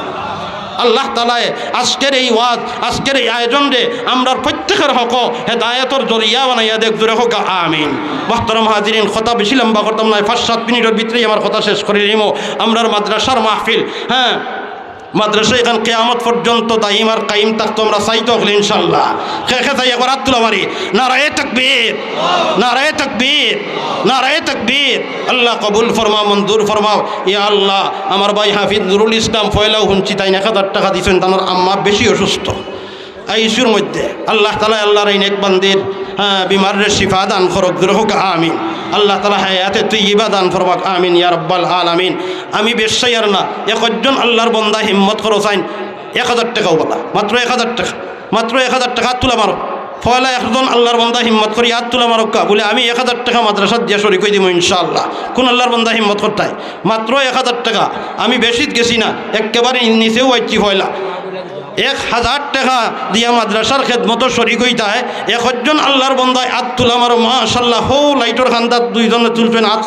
আল্লাহ তাআলায় আজকের এই ওয়াজ, আজকের এই আয়োজনরে আমরার প্রত্যেকের হকো হেদায়েতর জরিয়া বানাইয়া দেউক। জুরে কউক্কা আমিন। মুহতারাম হাজিরিন, কথা বেশি লম্বা করতাম নায়, পাঁচ সাত মিনিটর ভিতরেই আমার কথা শেষ করি দিমু। আমরার মাদ্রাসার মাহফিল, হ্যাঁ, মাদ্রাসা ইখান কিয়ামত পর্যন্ত দাইম আর কায়েম থাকতো, আমরা চাই তো হকলে ইনশাআল্লাহ। কে কে চাই একবার আত তুলা মারি। নারায়ে তাকবীর, নারায়ে তাকবীর, নারায়ে তাকবীর। আল্লাহ কবুল ফরমাও, মঞ্জুর ফরমাও। ইয়া আল্লাহ, আমার ভাই হাফিজ নুরুল ইসলাম পয়লাউ হুনছি, তাইন এক হাজার টেকা দিছইন, তানর আম্মা বেশি অসুস্থ, আইসিইউর মধ্যে। আল্লাহ তাআলায় আল্লাহর এই নেক বান্দির, হ্যাঁ, বিমাররে শিফা দান করউক, জুরে কউক্কা আমিন। আল্লাহ তাআলায় হায়াতে তৈয়বা দান ফরমাউক, আমিন ইয়া রাব্বাল আলামিন। আমি বেশ চাইয়ার না, একজন আল্লাহর বন্দা হিম্মত করো চাইন, এক হাজার টেকাও বলা, মাত্র এক হাজার টেকা, মাত্র এক হাজার টেকা আত তুলা মারো। পয়লা একজন আল্লাহর বন্দা হিম্মত করি আত তুলা মারউক্কা, বুলে, আমি এক হাজার টেকা মাদ্রাসাত দিয়া শরিক অই দিমু ইনশাআল্লাহ। কুন আল্লাহর বন্দা হিম্মত করতায়? মাত্র এক হাজার টেকা, আমি বেশিত গেছি না, একেবারে নিচেউ আইছি পয়লা। এক হাজার টেকা দিয়া মাদ্রাসার খেদমতো শরিক অইতায়। একজন আল্লাহর বন্দায় আত তুলা মারো, মাশাআল্লাহ। হউ লাইটর কান্দাত দুইজনে তুলছইন আত।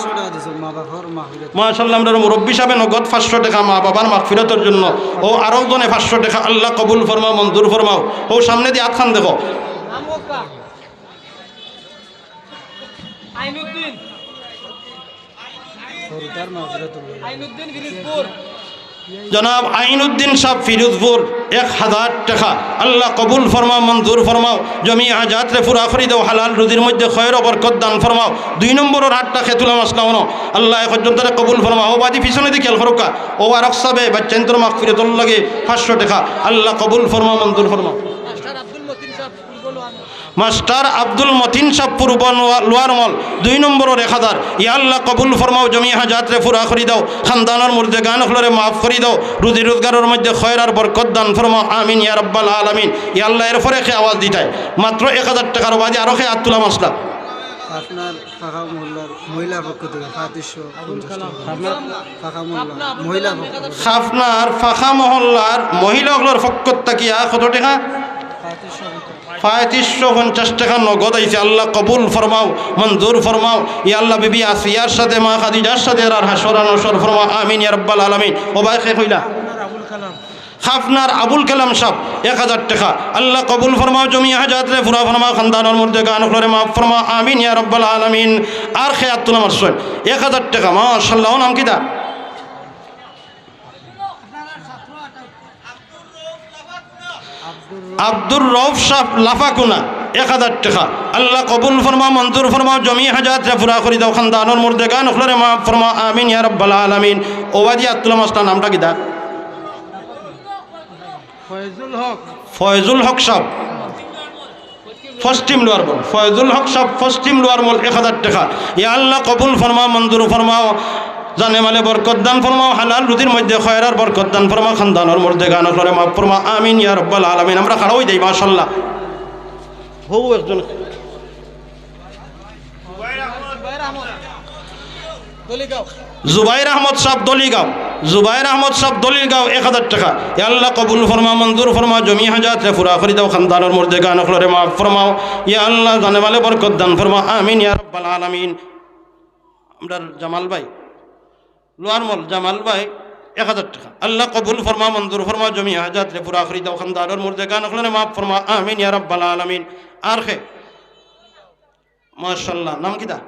মাশাআল্লাহ, আমরার মুরব্বি সাবে নগদ পাঁচশো টেকা মা বাবার মাগফিরাতর জন্য। অউ আরকজনে পাঁচশো টেকা, আল্লাহ কবুল ফরমাও, মঞ্জুর ফরমাও। হউ সামনেদি আতখান দেখো। আইনুদ্দিন। আইনুদ্দিন পিরিজপুর। জনাব আইনুদ্দিন সাব ফিরোজপুর, এক হাজার টেকা। আল্লাহ কবুল ফরমাও, মঞ্জুর ফরমাও, জমি হাজাতরে পুরা করি দাও, হালাল রুজির মধ্যে খয়র ও বরকত দান ফরমাও। দুই নম্বরর আটটা খেতুলা মাসলা অনো, আল্লাহ এক পর্যন্তরে কবুল ফরমাও। ও বাদি পিছনেদি খেয়াল করউক্কা, ও আরক সাবে বাচ্চাইন্তর মাগফিরাতর লাগি পাঁচশো টেকা। আল্লাহ কবুল ফরমাও, মঞ্জুর ফরমাও। মাস্টার আব্দুল মতিন সাব পূর্ব নোয়া-, লোয়ার মল, দুই নম্বরর এক হাজার। ইয়া আল্লাহ কবুল ফরমাও, জমি হাজাতরে পুরা করি দাও, খানদানর মুর্দেগান অকলরে মাফ করি দাও, রুজি রোজগারর মধ্যে খয়র আর বরকত দান ফরমাও, আমিন ইয়া রাব্বাল আলামিন। ইয়া আল্লাহ, এরপরে কে আওয়াজ দিতায়, মাত্র এক হাজার টেকার বাদে আরো কে আত তুলা মাসলা। আপনার ফাঁকা মহল্লার মহিলা পক্ষ থেকে পঁয়ত্রিশশো পঞ্চাশ টাকা। ফাঁকা মহল্লা, মহিলা পক্ষ থেকে। আপনার ফাঁকা মহল্লার মহিলা অকলর পক্ষ থাকিয়া কত টেকা? পঁয়ত্রিশশো পঞ্চাশ। পঁয়ত্রিশশো পঞ্চাশ টেকা নগদ আইছে। আল্লাহ কবুল ফরমাও, মঞ্জুর ফরমাও। ইয়া আল্লাহ, বিবি আসিয়ার সাথে, মা খাদিজার সাথে এরার হাশর আর নশর ফরমাও। আমিন ইয়া রাব্বাল আলামিন। ও ভাই, কে কইলা? আপনার আবুল কালাম। খাফনার আবুল কালাম সাব, এক হাজার টেকা। আল্লাহ কবুল ফরমাও, জমি হাজাতরে পুরা ফরমাও, খানদানর মুর্দেগান অকলরে মাফ ফরমাও। আমিন ইয়া রাব্বাল আলামিন। আর কে আত তুলা মারছইন? এক হাজার টেকা। মাশাআল্লাহ। ও নাম কিতা? আব্দুর রউফ সাব লাফাকুনা, এক হাজার টেকা। আল্লাহ কবুল ফরমাও, মঞ্জুর ফরমাও, জমি হাজাতরে পুরা করি দাও, খানদানর মুর্দেগান অকলরে মাফ ফরমাও। আমিন ইয়া রাব্বাল আলামিন। ও বাদি আত তুলা মাসলা, নামটা কিতা? ফয়জুল হক। ফয়জুল হক সাব, পশ্চিম লোয়ার মল। ফয়জুল হক সাব, পশ্চিম লোয়ার মল, এক হাজার টেকা। ইয়া আল্লাহ কবুল ফরমাও, মঞ্জুর ফরমাও, জানে মালে বরকত দান ফরমাও, হালাল রুজির মধ্যে খয়র আর বরকত দান ফরমাও, খানদানর মুর্দেগান অকলরে মাফ ফরমাও। আমিন ইয়া রাব্বাল আলামিন। আমরা খাড়া অই যাই, মাশাআল্লাহ। হউ একজন। জুবাইর আহমদ সাব দলিগাঁও, জুবাইর আহমদ সাব দলিগাঁও, এক হাজার টেকা। ইয়া আল্লাহ কবুল ফরমাও, মঞ্জুর ফরমাও, জমি হাজাতরে পুরা করি দাও, খানদানর মুর্দেগান অকলরে মাফ ফরমাও। ইয়া আল্লাহ জানে মালে বরকত দান ফরমাও। আমিন ইয়া রাব্বাল আলামিন। আমরার জামাল ভাই, লোয়ার মল জামাল ভাই, এক হাজার টেকা। আল্লাহ কবুল ফরমাও, মঞ্জুর ফরমাও, জমি হাজাতরে পুরা করি দাও, খানদানর মুর্দেগান অকলরে মাফ ফরমাও। আমিন ইয়া রাব্বাল আলামিন। আর কে? মাশাআল্লাহ, নাম কিতা?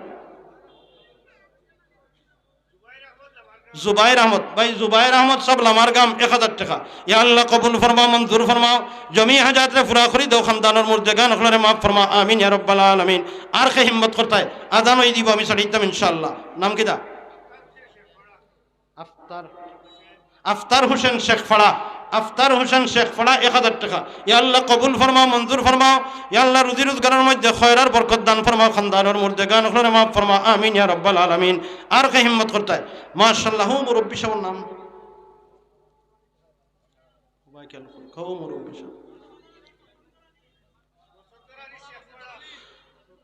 জুবাইর আহমদ। ভাই জুবাইর আহমদ সাব লামারগাম, এক হাজার টেকা। ইয়া আল্লাহ কবুল ফরমাও, মঞ্জুর ফরমাও, জমি হাজাতরে পুরা করি দাও, খানদানর মুর্দেগান অকলরে মাফ ফরমাও। আমিন ইয়া রাব্বাল আলামিন। আর কে হিম্মত করতায়? আজান অই দিবো, আমি ছাড়ি দিতাম ইনশাআল্লাহ। নাম কিতা? আফতার, আফতার হোসেন শেখপাড়া, আফতার হোসেন শেখপাড়া, এক হাজার টেকা। ইয়া আল্লাহ কবুল ফরমাও, মঞ্জুর ফরমাও। ইয়া আল্লাহ রুজি রোজগারর মধ্যে খয়র আর বরকত দান ফরমাও, খানদানর মুর্দেগান অকলরে মাফ ফরমাও। আমিন ইয়া রাব্বাল আলামিন। আর কে হিম্মত করতায়? মাশাআল্লাহ। হউ মুরব্বি সাবর নাম? হউ মুরব্বি সাব।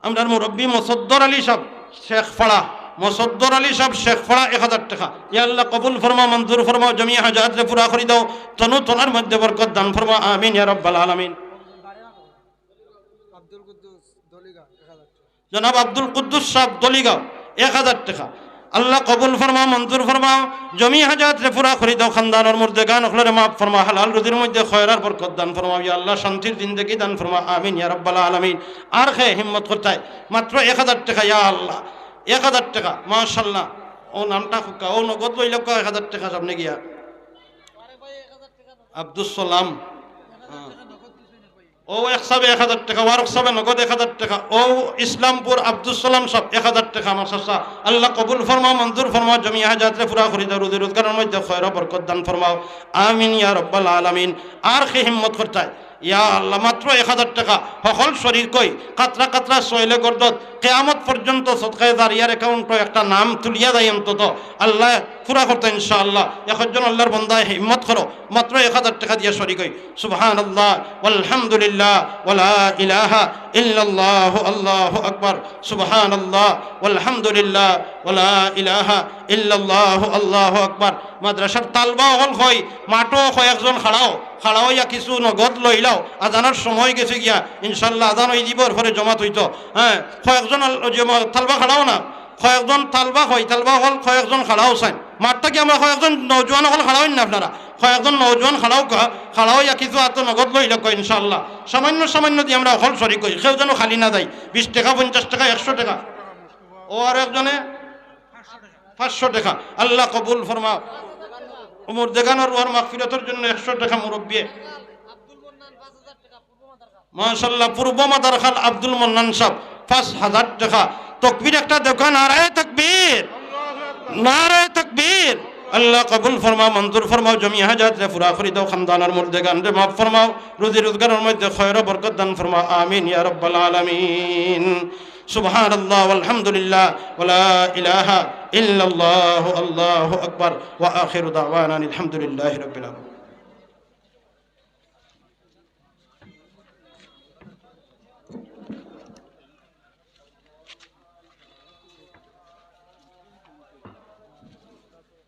আমরার মুরব্বি মসদ্দর আলী সাব শেখপাড়া, মসদ্দর আলী সাব শেখপাড়া, এক হাজার টেকা। ইয়া আল্লাহ কবুল ফরমাও, মঞ্জুর ফরমাও, জমি হাজাতরে পুরা করি দাও, তনু তনার মধ্যে বরকত দান ফরমাও। আমিন ইয়া রাব্বাল আলামিন। আব্দুল কুদ্দুস দলিগাঁও, এক হাজার টেকা। জনাব আব্দুল কুদ্দুস সাব দলিগাঁও, এক হাজার টেকা। আল্লাহ কবুল ফরমাও, মঞ্জুর ফরমাও, জমি হাজাতরে পুরা করি দাও, খানদানর মুর্দেগান অকলরে মাফ ফরমাও, হালাল রুজির মধ্যে খয়র আর বরকত দান ফরমাও। ইয়া আল্লাহ শান্তির জিন্দেগি দান ফরমাও। আমিন ইয়া রাব্বাল আলামিন। আর কে হিম্মত করতায়? মাত্র এক হাজার টেকা। ইয়া আল্লাহ, এক হাজার টেকা। মাশাআল্লাহ। ও নামটা খুকা, ও নগদ লইলাউক্কা এক হাজার টেকা সামনে গিয়া। আব্দুস সালাম। হ্যাঁ। ও এক সাবে এক হাজার টেকা, ও আরক সাবে নগদ এক হাজার টেকা, ও ইসলামপুর আব্দুস সালাম সাব এক হাজার টেকা, আমার চাচা। আল্লাহ কবুল ফরমাও, মঞ্জুর ফরমাও, জমি হাজাতরে পুরা করি দাও, রুজি রোজগারর মধ্যে খয়র ও বরকত দান ফরমাও। আমিন ইয়া রাব্বাল আলামিন। আর কে হিম্মত করতায়? ইয়া আল্লাহ, মাত্র এক হাজার টেকা, হকল শরিক অই, কাতরা কাতরা সইলে গর্দত, কিয়ামত পর্যন্ত সদকায়ে জারিয়ার অ্যাকাউন্টো একটা নাম তুলিয়া দেয় অন্তত। আল্লাহ পুরা করতা ইনশাআল্লাহ। একজন আল্লাহর বন্দায় হিম্মত করো, মাত্র এক হাজার টেকা দিয়া শরিক অই। সুবহানাল্লাহ, ওয়ালহামদুলিল্লাহ, ওয়ালা ইলাহা ইল্লাল্লাহু, আল্লাহু আকবার। সুবহানাল্লাহ, ওয়ালহামদুলিল্লাহ, ওয়ালা ইলাহা ইল্লাল্লাহু, আল্লাহু আকবার। মাদ্রাসার তালবা অকল কই, মাঠো কয়েকজন খাড়াও, খাড়াও ইয়া কিছু নগদ লইলাও। আজানর সময় গেছে গিয়া, ইনশাআল্লাহ আজান অই দিবো, এরপরে জমাত অইতো। হ্যাঁ, কয়েকজন আল-, জমা-, তালবা খাড়াও না, কয়েকজন তালবা কই, তালবা অকল কয়েকজন খাড়াও চাইন। মাঠ থাকি আমরা কয়েকজন নওজোয়ান অকল খাড়াও না আপনারা, কয়েকজন নওজোয়ান খাড়াও কা-, খাড়াও ইয়া কিছু আতো নগদ লইলাউক্কা ইনশাআল্লাহ। সামান্য সামান্য দি আমরা অকল শরিক অই, কেউ যেন খালি না যায়। বিশ টেকা, পঞ্চাশ টেকা, একশো টেকা। ও আর একজনে পাঁচশো টেকা। আল্লাহ কবুল ফরমাও। ও মুর্দেগানর রুহর মাগফিরাতর জন্য একশো টেকা মুরব্বিয়ে। মাশাআল্লাহ, পূর্ব মাদারখাল আব্দুল মান্নান সাব, পাঁচ হাজার টেকা। তকবীর একটা দেউক্কা, নারায়ে তকবীর, নারায়ে তকবীর। আল্লাহ কবুল ফরমাও, মঞ্জুর ফরমাও, জমি হাজাতরে পুরা করি দেও, খানদানর মুর্দেগানরে মাফ ফরমাও, রুজি রোজগারর মধ্যে খয়র ও বরকত দান ফরমাও। আমিন ইয়া রাব্বাল আলামিন। সুবহানাল্লাহ ওয়ালহামদুলিল্লাহ ওয়ালা ইলাহা ইল্লাল্লাহু আল্লাহু আকবার ওয়া আখিরু দাওয়ানা আলহামদুলিল্লাহি রাব্বিল আলামিন।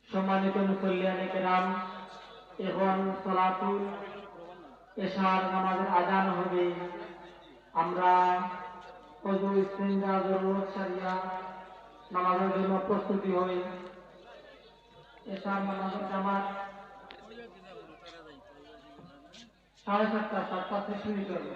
সম্মানিত মুসল্লিয়ানে কেরাম, এখন সালাতুল এশার নামাজের আজান হবে। আমরা অজু ইস্তেঞ্জা জরুরত সারিয়া নামাজের জন্য প্রস্তুতি হই। এশার নামাজের জামাত সাড়ে সাতটা, সাতটা ত্রিশ মিনিট হবে।